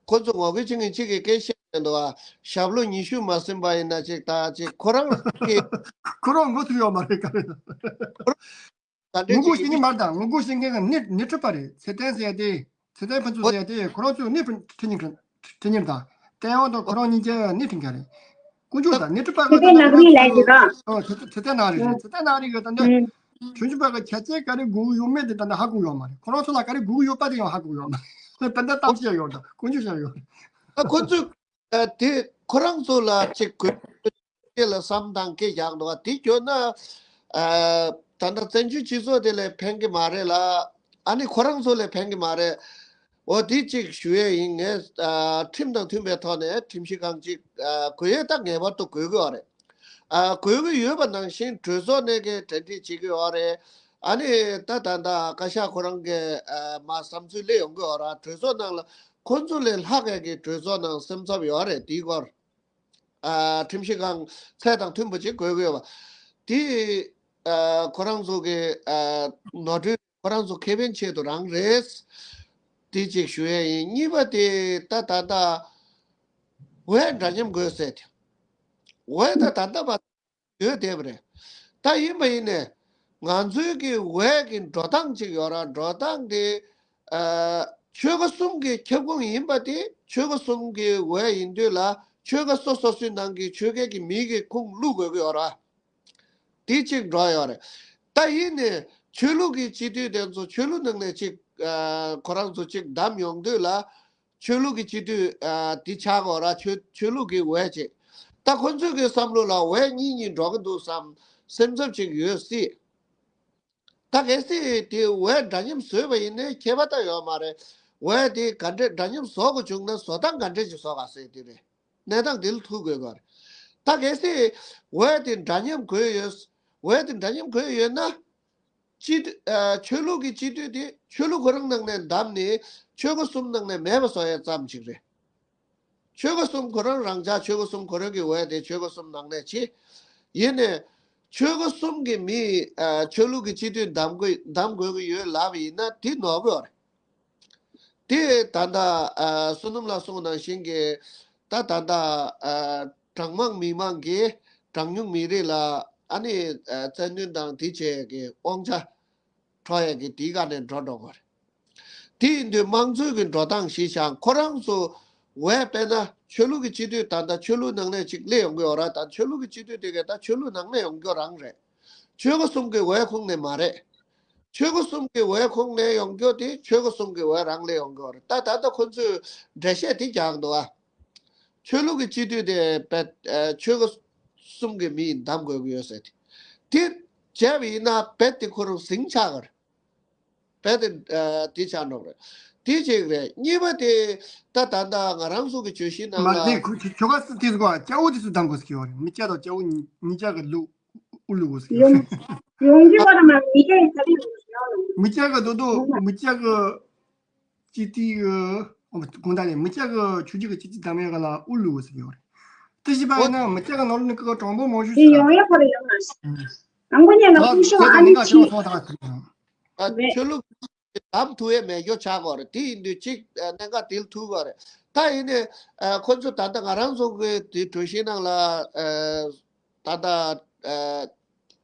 ཁོ་ཚོ་ངོ་རྒོལ་བྱེད་མཁན་གཅིག་གིས་སྐད་བཤད་བསྡད་འདུག་ཨ། ཞབས་ལོ་ཉི་ཤུ་མ་ཟིན་པ་ཡིན་ན་ཅིག་ད་ཅིག་ཁོ་རང་གི་ཁོ་རང་ངོ་ཐུག་ཡོད་མ་རེད་ག་རེ། ད་ངོ་རྒོལ་བྱེད་མཁན་མ་རེད། ད་ངོ་རྒོལ་བྱེད་མཁན་གྱི་སྣེ་སྣེ་ཁྲིད་པ་རེད། ཚེ་བརྟན་ཟེར་ཡ་དེ། ཚེ་བརྟན་ཕུན་ཚོགས་ཟེར་ཡ་དེ་ཁོ་རང་ཚོའི་སྣེ་ཕུན་ཁྲིད་མཁན་ཁྲིད་མཁན་དང་། བསྟན་དབང་དང་ཁོ་རང་གཉིས་ཀའི་སྣེ་ཁྲིད་མཁན་རེད། དཀོན་མཆོག་དང་སྣེ་ཁྲིད་པ་ཚེ་བརྟན་ནག་རིག་ལབ་ཀྱི་ར། ཨོ་ཚེ་ཚེ་བརྟན་ནག་རིག་རེད། ཚེ་བརྟན་ནག་རིག་གི་ད་ནི་ཆོས་བརྒྱུད་པ་གི་ཁྱད་ཆོས་ག་རེ་དགོས་ཀྱི་ཡོད་མེད་དེ་ད་ནི་ཧ་གོ་ཡོད་མ་རེད། ཁོ་རང་ཚོ་ལ་ག་རེ་དགོས་ཀྱི་ཡོད་པ་དེ་ཡང་ཧ་གོ་ཡོད་མ་རེད། ད་ལྟ་གཏམ་བཤད་ཡོད་དང་དཀོན་མཆོག་བཤད་ཡོད་རེད། ཨ་ཁོ་ཚོས་ཨ་དེ་ཁོ་རང་ཚོ་ལ་ཅིག་དགོས་དེ་ལ་བསམ་སྟངས་སྐད་རྒྱག་འདུག་བ། དེ་བརྗོད་ན། ཨ་ད་ལྟ་བཙན་བྱོལ་སྤྱི་ཚོགས་དེ་ལ་ཕན་གྱི་མ་རེད་ལ། ཨ་ནི་ཁོ་རང་ཚོ་ལ་ཕན་གྱི་མ་རེད། འོ་དེ་གཅིག་ཞུ་ཡས་ཡིན། ངས་ཨ་ཁྲིམས་དང་མཐུན་པའི་ཐོག་ནས་ཁྲིམས་ཞིབ་ཁང་གཅིག་ཨ་དགོས་ཡས་ད་ངེས་པར་དུ་དགོས་ཀྱི་ཡོད་རེད། ཨ་དགོས་ཀྱི་ཡོད་པ་ནང་བཞིན་གྲོས་ཚོགས་ནས་གི་གྲ་སྒྲིག་བྱེད་ཀྱི་ཡོད་རེད། ཨ་ནི་ད་ད་ལྟ་བཀའ་ཤག་ཁོ་རང་གི་ཨ་མ་བསམ་ཚུལ་སླེབས་ཡོང་གི་ཡོད་རེད། གྲོས་ཚོགས་ནང་ལ་ཁོ་ཚོ་ལས་ལྷག་གི་གྲོས་ཚོགས་ནང་སེམས་འཚབ་ཡོད་རེད། དེའི་སྐོར། ཨ་ཁྲིམས་ཞིབ་ཁང་ཚད་དང་མཐུན་པ་ཅིག་དགོས་ཀྱི་ཡོད་པ། དེ་ཨ་ཁོ་རང་ཚོ་གི་ཨ་ནོར་འཁྲུལ་ཁོ་རང་ཚོ་ཁེ་ཕན་ཆེད་དུ་རང་རེད། དེ་གཅིག་ཞུ་ཡས་ཡིན། གཉིས་པ་དེ་ད་ད་ལྟ་འོས་འདྲ་མཉམ་དགོས་ཟེར་དེ། འོས་ད་ད་ལྟ་བར་ཡོད་བསྡད་པ་རེད། ད་ཡིན་པ་ཡིན་ནས་ང་ཚོའི་གི་འོས་ཀྱི་འགྲོ་སྟངས་ཅིག་ཡོད་ར། འགྲོ་སྟངས་དེ་ཨ་ཆོལ་ཁ་གསུམ་གྱི་ཁྱབ་ཁོངས་ཡིན་པ་དེ། ཆོལ་ཁ་གསུམ་གྱི་འོས་ཡིན་དུས་ལ་ཆོལ་ཁ་སོ་སོ་སོའི་ནང་གི་ཆོལ་ཁའི་གི་མི་གི་ཁོངས་བླུག་དགོས་ཀྱི་ཡོད་ར། དེ་གཅིག་འགྲོ་ཡོད་རེད། ད་ཡིན་ནས་ཆོས་ལུགས་ཀྱི་སྤྱི་འཐུས་དེ་ཚོ་ཆོས་ལུགས་ནང་ནས་གཅིག་ཨ་ཁོ་རང་ཚོ་གཅིག་བདམས་ཡོང་དུས་ལ། ཆོས་ལུགས་ཀྱི་སྤྱི་འཐུས་ཨ་དེ་ཆགས་དགོས་ར། ཆོས་ཆོས་ལུགས་ཀྱི་འོས་ཅིག་ད་ཁོ་ཚོའི་གི་བསམ་བློ་ལ་འོས་གཉིས་གཉིས་འགྲོ་གི་འདུག་བསམ་སེམས་འཚབ་ཅིག་ཡོད་སྲིད། ད་གལ་སྲིད་དེ་འོས་འདྲ་མཉམ་བཟོས་པ་ཡིན་ནའི་ཁྱད་པར་ད་ཡོད་མ་རེད། འོས་དེ་ག་འདྲས་འདྲ་མཉམ་བཟོ་དགོས་བྱུང་ན་བཟོ་སྟངས་ག་འདྲས་ཅིག་བཟོ་ག་ཟེར་དེ་རེད། གནས་སྟངས་དེ་ལ་ཐུག་དགོས་པ་རེད། ད་གལ་སྲིད་འོས་དེ་འདྲ་མཉམ་དགོས་ཡོད། འོས་དེ་འདྲ་མཉམ་དགོས་ཡོད་ན། སྤྱི་འཐུས་ཨ་ཆོས་ལུགས་ཀྱི་སྤྱི་འཐུས་དེ་ཆོས་ལུགས་ཁོ་རང་ནང་ནས་བདམས་ནས་ཆོལ་ཁ་གསུམ་ནང་ནས་མེད་པ་བཟོ་ཡ་ཙམ་ཅིག་རེད། ཆོལ་ཁ་གསུམ་ཁོ་རང་རང་འཇགས། ཆོལ་ཁ་གསུམ་ཁོ་རང་གི་འོས་དེ་ཆོལ་ཁ་གསུམ་ནང་ནས་བྱེད། ཡིན་ནས་ཆོལ་ཁ་གསུམ་གྱི་མི་ཨ་ཆོས་ལུགས་ཀྱི་སྤྱི་འཐུས་བདམས་དགོས་བདམས་དགོས་ཀྱི་ཡོད་ལབ་ཡིན་ན་དེ་ནོར་གི་ཡོད་རེད། དེ་ད་ལྟ་ཨ་བསོད་ནམས་ལགས་གསུངས་ནང་བཞིན་གྱི་ད་ད་ལྟ་ཨ་གྲངས་མང་མི་མང་གིས་གྲངས་ཉུང་མི་རིགས་ལ་ཨ་ནི་ཨ་བཙན་གནོན་དང་དེ་བྱས་ཀྱི་དབང་ཆ་འཕྲོག་ཡས་ཀྱི་དེའི་སྒང་ནས་འགྲོ་འགྲོ་གི་རེད། དེ་ཡིན་དུས་དམངས་གཙོའི་གི་འགྲོ་སྟངས་གཞི་བཞག་ཁོ་རང་ཚོ་འོས་དཔེར་ན་ཆོས་ལུགས་ཀྱི་སྤྱི་འཐུས་ད་ལྟ་ཆོས་ལུགས་ནང་ནས་ཅིག་སླེབས་ཡོང་གི་ཡོད་ར། ད་ཆོས་ལུགས་ཀྱི་སྤྱི་འཐུས་དེ་གས་ད་ཆོས་ལུགས་ནང་ནས་ཡོང་རྒྱུ་རང་རེད། ཆོལ་ཁ་གསུམ་གྱི་འོས་ཁོངས་ནས་མ་རེད། ཆོལ་ཁ་གསུམ་གྱི་འོས་ཁོངས་ནས་ཡོང་རྒྱུ་དེ་ཆོལ་ཁ་གསུམ་གྱི་འོས་རང་ལས་ཡོང་གི་ཡོད་རེད། ད་ད་ལྟ་ཁོ་ཚོས་འགྲེལ་བཤད་དེ་རྒྱག་འདུག་ཨ། ཆོས་ལུགས་ཀྱི་སྤྱི་འཐུས་དེ་བེད་ཨ་ཆོལ་ཁ་གསུམ་གྱི་མི་ཡིས་བདམས་དགོས་ཀྱི་ཡོད་ཟེར་ཏེ། དེ་བྱས་པ་ཡིན་ན་བེད་དེ་ཁོ་རང་ཟིང་ཆགས་ཀྱི་རེད། བེད་དེ་ཨ་དེ་ཆགས་འགྲོ་གི་རེད། དེ་གཅིག་རེད། གཉིས་པ་དེ་ད་ད་ལྟ་ང་རང་ཚོ་གི་བརྗོད་གཞི་ནང་མ་ལ། དེ་ཁོ་ཁྱོ་ཁྱོ་ག་སུ་དེ་ཚོ་ག་སྐྱ་བོ་དེ་ཚོ་བདམས་དགོས་ཟེར་གྱི་ཡོད་རེད། མི་སྐྱ་དང་སྐྱ་བོ་གཉིས་གཉིས་ཆ་གི་ལུགས་ཨུ་ལུ་གོ་སི། ཡོང་ཡོང་རྒྱུ་བ་ལ་མ་མི་སྐྱ་ཡི་ཚ་བའི་ལུགས་ཡོང་ལ། མི་སྐྱ་གི་དོ་དོ་མི་སྐྱ་གི་སྤྱི་ཏི་གི་དགོང་དག་ནས་མི་སྐྱ་གི་ཆོས་བརྒྱུད་ཀྱི་སྤྱི་ཏི་དམ་ཡ་ག་ལ་ཨུ་ལུ་གོ་སི་ཡོད་རེད། དེ་བཞི་པ་ཡིན་ན་མི་སྐྱ་གི་ནོར་ལུ་ནི་ཀི་གི་གྲངས་འབོར་མང་ཤོས་དེ་ཡོང་ཡ་ཁོ་རེ་ཡོང་ལ། ཨང་པོ་ཉལ་ལ་ཁུ་ཤོ་ཨ་ནི་ཆི། ཆོས་ལུགས་བདམས་ཐུབ་ཡས་མེད་རྒྱུ་ཆགས་ཀྱི་ཡོད་རེད། དེ་ཡིན་དུས་གཅིག་གནད་འགག་དེ་ལ་ཐུག་གི་ཡོད་རེད། ད་ཡིན་ནའི་ཁོ་ཚོ་ད་ལྟ་ང་རང་ཚོ་གི་དེ་གྲོས་གཞི་ནང་ལ་ད་ལྟ་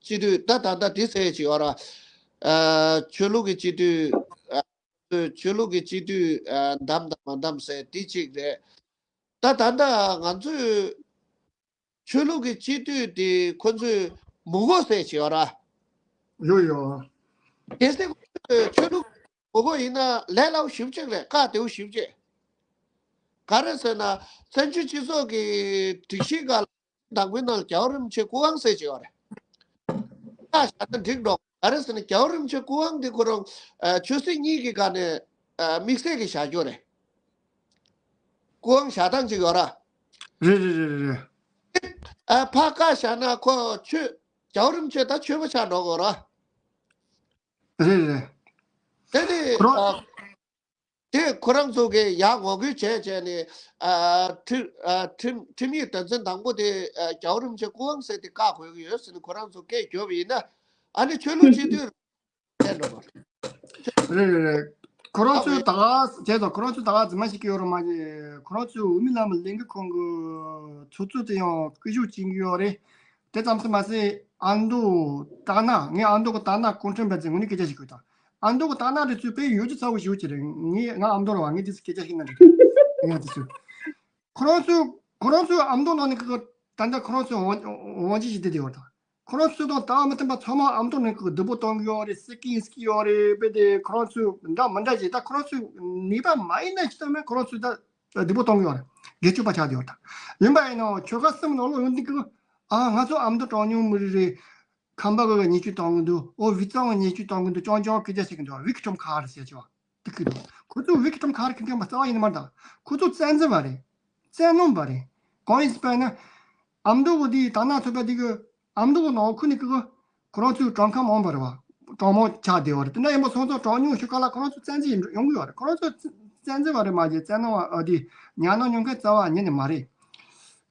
སྤྱི་འཐུས་ད་ད་ལྟ་དེ་ཟེར་གྱི་ཡོད་ར། ཆོས་ལུགས་ཀྱི་སྤྱི་འཐུས་ཆོས་ལུགས་ཀྱི་སྤྱི་འཐུས་བདམས་དང་མ་བདམས་ཟེར་དེ་གཅིག་རེད། ད་ད་ལྟ་ང་ཚོས་ཆོས་ལུགས་ཀྱི་སྤྱི་འཐུས་དེ་ཁོ་ཚོས་མི་དགོས་ཟེར་བྱས་ཡོད་ར། ཡོད་ཡོད། གལ་སྲིད་ཁོ་ཚོས་ཆོས་ལུགས་མི་དགོས་ཡིན་ན་ལས་སླ་པོ་ཞེ་པོ་ཅིག་རེད། བཀའ་བདེ་པོ་ཞེ་པོ་ཅིག་ག་རེ་ཟེར་ན་བཙན་བྱོལ་སྤྱི་ཚོགས་ཀྱི་སྒྲིག་གཞི་སྒང་ལ་དང་པོའི་ནང་ལ་རྒྱལ་བ་རིན་པོ་ཆེ་སྐུ་དབང་ཟེར་བྱས་ཡོད་རེད། བཀའ་བཞག་ན་འགྲིག་འགྲོ། ག་རེ་ཟེར་ན་རྒྱལ་བ་རིན་པོ་ཆེ་སྐུ་དབང་འདི་ཁོ་རང་ཨ་ཆོས་སྲིད་གཉིས་ཀྱི་སྒང་ནས་ཨ་དམིགས་བསལ་གྱི་བཞག་རྒྱུ་རེད། སྐུ་དབང་བཞག་སྟངས་ཅིག་ཡོད་ར། རེད་རེད་རེད་རེད། ཨ་ཕར་བཀའ་བཞག་ན་ཁོ་ཆོས་རྒྱལ་བ་རིན་པོ་ཆེ་ད་ཆོས་པ་ཆགས་འགྲོ་དགོས་ར། རེད་རེད། དེ་ནི་ཁོ་རང་ཨ་ དེ་ཁོ་རང་ཚོ་གིས་ཡར་ངོ་རྒོལ་བྱས་བྱས་ནས། ཨ། ཁྲིམས་ཨ་ཁྲིམས་ཁྲིམས་ཡིག་དོན་ཚན་དང་པོ་དེ། ཨ། རྒྱལ་བ་རིན་པོ་ཆེ་སྐུ་དབང་ཟེར་དེ་བཀག་དགོས་ཀྱི་ཡོད་ཟེར་ནས་ཁོ་རང་ཚོ་སྐད་བརྒྱབ་པ་ཡིན་ན། ཨ་ནི་ཆོས་ལུགས་སྤྱི་འཐུས་བསྟན་འགྲོ་བ། རེད་རེད་རེད། ཁོ་རང་ཚོས་ད་ག་བྱས་ཙང་ཁོ་རང་ཚོས་ད་ག་རྫུན་མ་བཤད་ཀྱི་ཡོད་རེད་མ་གཞི། ཁོ་རང་ཚོས་འོས་མི་ལ་མ་ལས་འགུལ་ཁང་གི་ཚོགས་གཙོ་དེ་ཡང་སྐུ་ཞབས་བྱེད་ཀྱི་ཡོད་རེད། དེ་ཙམ་དུ་མ་ཟད་ཨ་མདོ་དར་ནག་ངས་ཨ་མདོ་གི་དར་ནག་གུང་ཁྲན་པ་ཚོས་དངོས་གནས་སྐད་ཆ་ཞིག་གོ་དང་། ཨ་མདོ་གི་དར་ནག་དེ་ཚོས་དཔེ་ཡོད་རྒྱུ་ཚ་བོ་ཞིག་ཡོད་ཀྱི་རེད། ངས་ང་ཨ་མདོ་རེད་བ། ངས་དེ་ཚོ་སྐད་ཆ་ཤེས་ན་འགྲིག་གི། ཡང་དེ་ཚོས་ཁོ་རང་ཚོས་ཁོ་རང་ཚོས་ཨ་མདོ་ནང་ནས་ཀྱི་ད་ལྟ་ཁོ་རང་ཚོས་དབང་དབང་ཆ་ཞིག་སྡུད་དེ་ཡོད་དང་། ཁོ་རང་ཚོ་དང་ད་མི་མཐུན་པ་ཚང་མ་ཨ་མདོ་ནང་གི་སྡུག་པོ་གཏོང་གི་ཡོད་རེད། སྲིད་སྐྱིད་སྲིད་ཀྱི་ཡོད་རེད། དཔེ་དེ་ཁོ་རང་ཚོ་འདྲ་མི་འདྲ་ཞིག་ད་ཁོ་རང་ཚོ་ནུས་པ་མ་ཡིན་ན་ཅི་ལྟར་མེད་ཁོ་རང་ཚོ་ད་སྡུག་པོ་གཏོང་གི་ཡོད་རེད། སྒེར་གཅོད་པ་ཆགས་བསྡད་ཡོད་ད། ཡིན་པ་ཡིན་ནའང་ཆོལ་ཁ་གསུམ་ནང་ལོགས་ཡོང་དུས་ཀྱི་ཨ་ང་ཚོ་ཨ་མདོ་གྲངས་ཉུང་མི་རིགས་རེད། ཁམས་པ་གི་བརྙས་བཅོས་གཏོང་གི་འདུག་ཨོ་དབུས་གཙང་བརྙས་བཅོས་གཏོང་གི་འདུག་ཅང་ཅང་སྐད་ཆ་བཤད་གི་འདུག་ཝིག་ཊིམ་ཁཱཌ་ཟེར་གྱི་བ། དེ་ཁུལ་དུ། ཁོ་ཚོ་ཝིག་ཊིམ་ཁཱཌ་འཁྱེར་མཁན་པ་རྩ་བ་ཡིན་ནི་མ་རེད་ད། ཁོ་ཚོ་བཙན་འཛུལ་བ་རེད། བཙན་གནོན་པ་རེད། གང་ཡིན་ཟེར་བ་ཡིན་ན། ཨ་མདོ་གི་དེ་དར་ནག་ཚོགས་པ་དེ་གི་ཨ་མདོ་གི་ནང་ཁུལ་ནས་ཀི་གི་ཁོ་རང་ཚོའི་གྲངས་ཀ་མང་བ་རེད་བ། གྲངས་མང་ཆགས་བསྡད་པ་རེད། དེ་འདྲ་ཡིན་པ་སོང་ཙང་གྲངས་ཉུང་ཤོས་ཁག་ལ་ཁོ་རང་ཚོ་བཙན་འཛུལ་ཡོང་གི་ཡོད་རེད། ཁོ་རང་ཚོ་བཙན་འཛུལ་བ་རེད་མ་གཞི་བཙན་གནོན་བ་ཨ་དེ་ཉར་གནོན་ཉོ་མཁན་རྩ་བ་ཉིད་ནས་མ་རེད།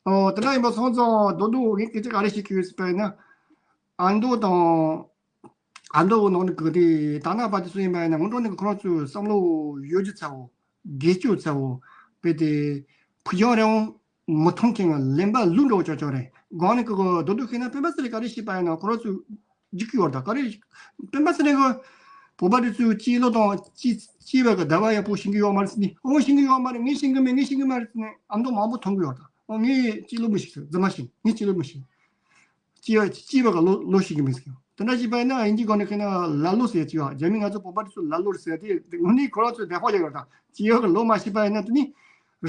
ཨོ་དེ་འདྲ་ཡིན་པ་སོང་ཙང་རྡོག་རྡོག་ངས་སྐད་ཆ་ག་རེ་བཤད་ཀྱི་ཡོད་ཟེར་བ་ཡིན་ན། ཨ་མདོ་དང་། ཨ་མདོ་གི་ནང་ནས་གི་དེ་དར་ནག་པ་དེ་ཚོ་ཡིན་པ་ཡིན་ན་སྔོན་འགྲོ་ནས་ཁོ་རང་ཚོའི་བསམ་བློ་ཡོད་རྒྱུ་ཚ་བོ། སྒེར་གཅོད་ཚ་བོ། དཔེ་དེ་ཕུགས་རྒྱང་རིང་བོ་མི་མཐོང་མཁན་གྱི་གླེན་པ་ལུག་འདྲ་བོ་ཅོག་ཅོག་རེད། སྒང་ནས་གི་གི་རྡོག་རྡོག་ཤེས་ན་སྤེན་པ་ཚེ་རིང་ག་རེ་བཤད་པ་ཡིན་ན་ཁོ་རང་ཚོ་འཇིགས་ཀྱི་ཡོད་རེད་ད། ག་རེ་སྤེན་པ་ཚེ་རིང་གི་བོད་པ་དེ་ཚོའི་སྐྱེས་ལོ་དང་སྐྱེས་སྐྱེས་པ་གི་ཟླ་བ་ཡག་པོ་ཤེས་ཀྱི་ཡོད་མ་རེད་ཟེར་ནས། ཨོ་ཤེས་ཀྱི་ཡོད་མ་རེད། ངས་ཤེས་ཀྱི་མེད། ངས་ཤེས་ཀྱི་མ་རེད་ཟེར་ནས་ཨ་མདོ་མང་པོ་མཐོང་གི་ཡོད་རེད་ད། ཨོ་ངས་སྐྱེས་ལོ་མི་ཤེས་ཟེར། རྫུན་མ་ཤེས། ངས་སྐྱེས་ལོ་མི་ཤེས། སྐྱེས་པ་སྐྱེས་པ་ག་ལོ་ལོ་ཞིག་གི་མི་ཟེར། དེ་འདྲ་ཞིག་པ་ཡིན་ན་དབྱིན་ཇིའི་སྒང་ནས་ཁེ་ན་ལ་ལོ་ཟེར་གྱི་ཡོད། རྒྱ་མི་ང་ཚོ་བོད་པ་དེ་ཚོ་ལ་ལོ་རེད་ཟེར་དེ་དངོས་གནས་ཁོ་རང་ཚོས་བདེན་དཔང་རྒྱག་ཡོད་ད། སྐྱེས་པ་ག་ལོ་མ་ཤེས་པ་ཡིན་ན་དེ་ནི་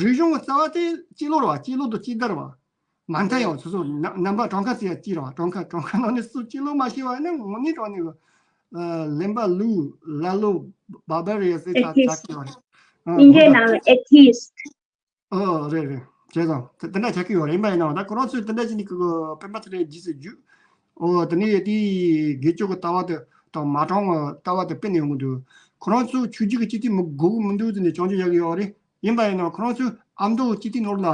རིག་གཞུང་གི་རྩ་བ་དེ་སྐྱེས་ལོ་རེད་བ། སྐྱེས་ལོ་དང་སྐྱེས་ཟླ་རེད་བ། མ་མཐའ་ཡང་སོ་སོ་ནམ་པ་གྲངས་ཀ་ཟེར་ཡ་སྐྱེས་རེད་བ། གྲངས་ཀ་གྲངས་ཀ་ནང་ནས་སུ་སྐྱེས་ལོ་མ་ཤེས་པ་ཡིན་ན་དངོས་གནས་དྲང་གནས་གི་གླེན་པ་ལུག་ལ་ལོ་བ་བ་རེད་ཟེར་ཆགས་ཆགས་ཀྱི་ཡོད་རེད། དབྱིན་ཇིའི་ནང་ལ་ཨེ་ཐི་ཨིསི་ཊི། ཨོ་རེད་རེད། བྱས་ཙང་དེ་དེ་འདྲ་ཆགས་ཀྱི་ཡོད་རེད། ཡིན་པ་ཡིན་ནའང་ད་ཁོ་རང་ཚོས་དེ་འདྲ་བྱས་ནས་ཀྱི་སྤེན་པ་ཚེ་རིང་རྗེས་སུ་རྒྱུགས། ཨོ་དེ་ནས་དེའི་སྒེར་གཅོད་ཀྱི་ལྟ་བ་དེ་དང་མ་དྲང་བའི་ལྟ་བ་དེ་སྤེལ་ནས་ཡོང་གི་འདུག་ཁོ་རང་ཚོ་ཆོས་བརྒྱུད་ཀྱི་སྤྱི་འཐུས་མི་དགོས་ཀྱི་མི་འདུག་ཟེར་ནས་བྱང་ཆུབ་བཞག་གི་ཡོད་རེད། ཡིན་པ་ཡིན་ནའང་ཁོ་རང་ཚོས་ཨ་མདོ་སྤྱི་འཐུས་ནོར་ལ་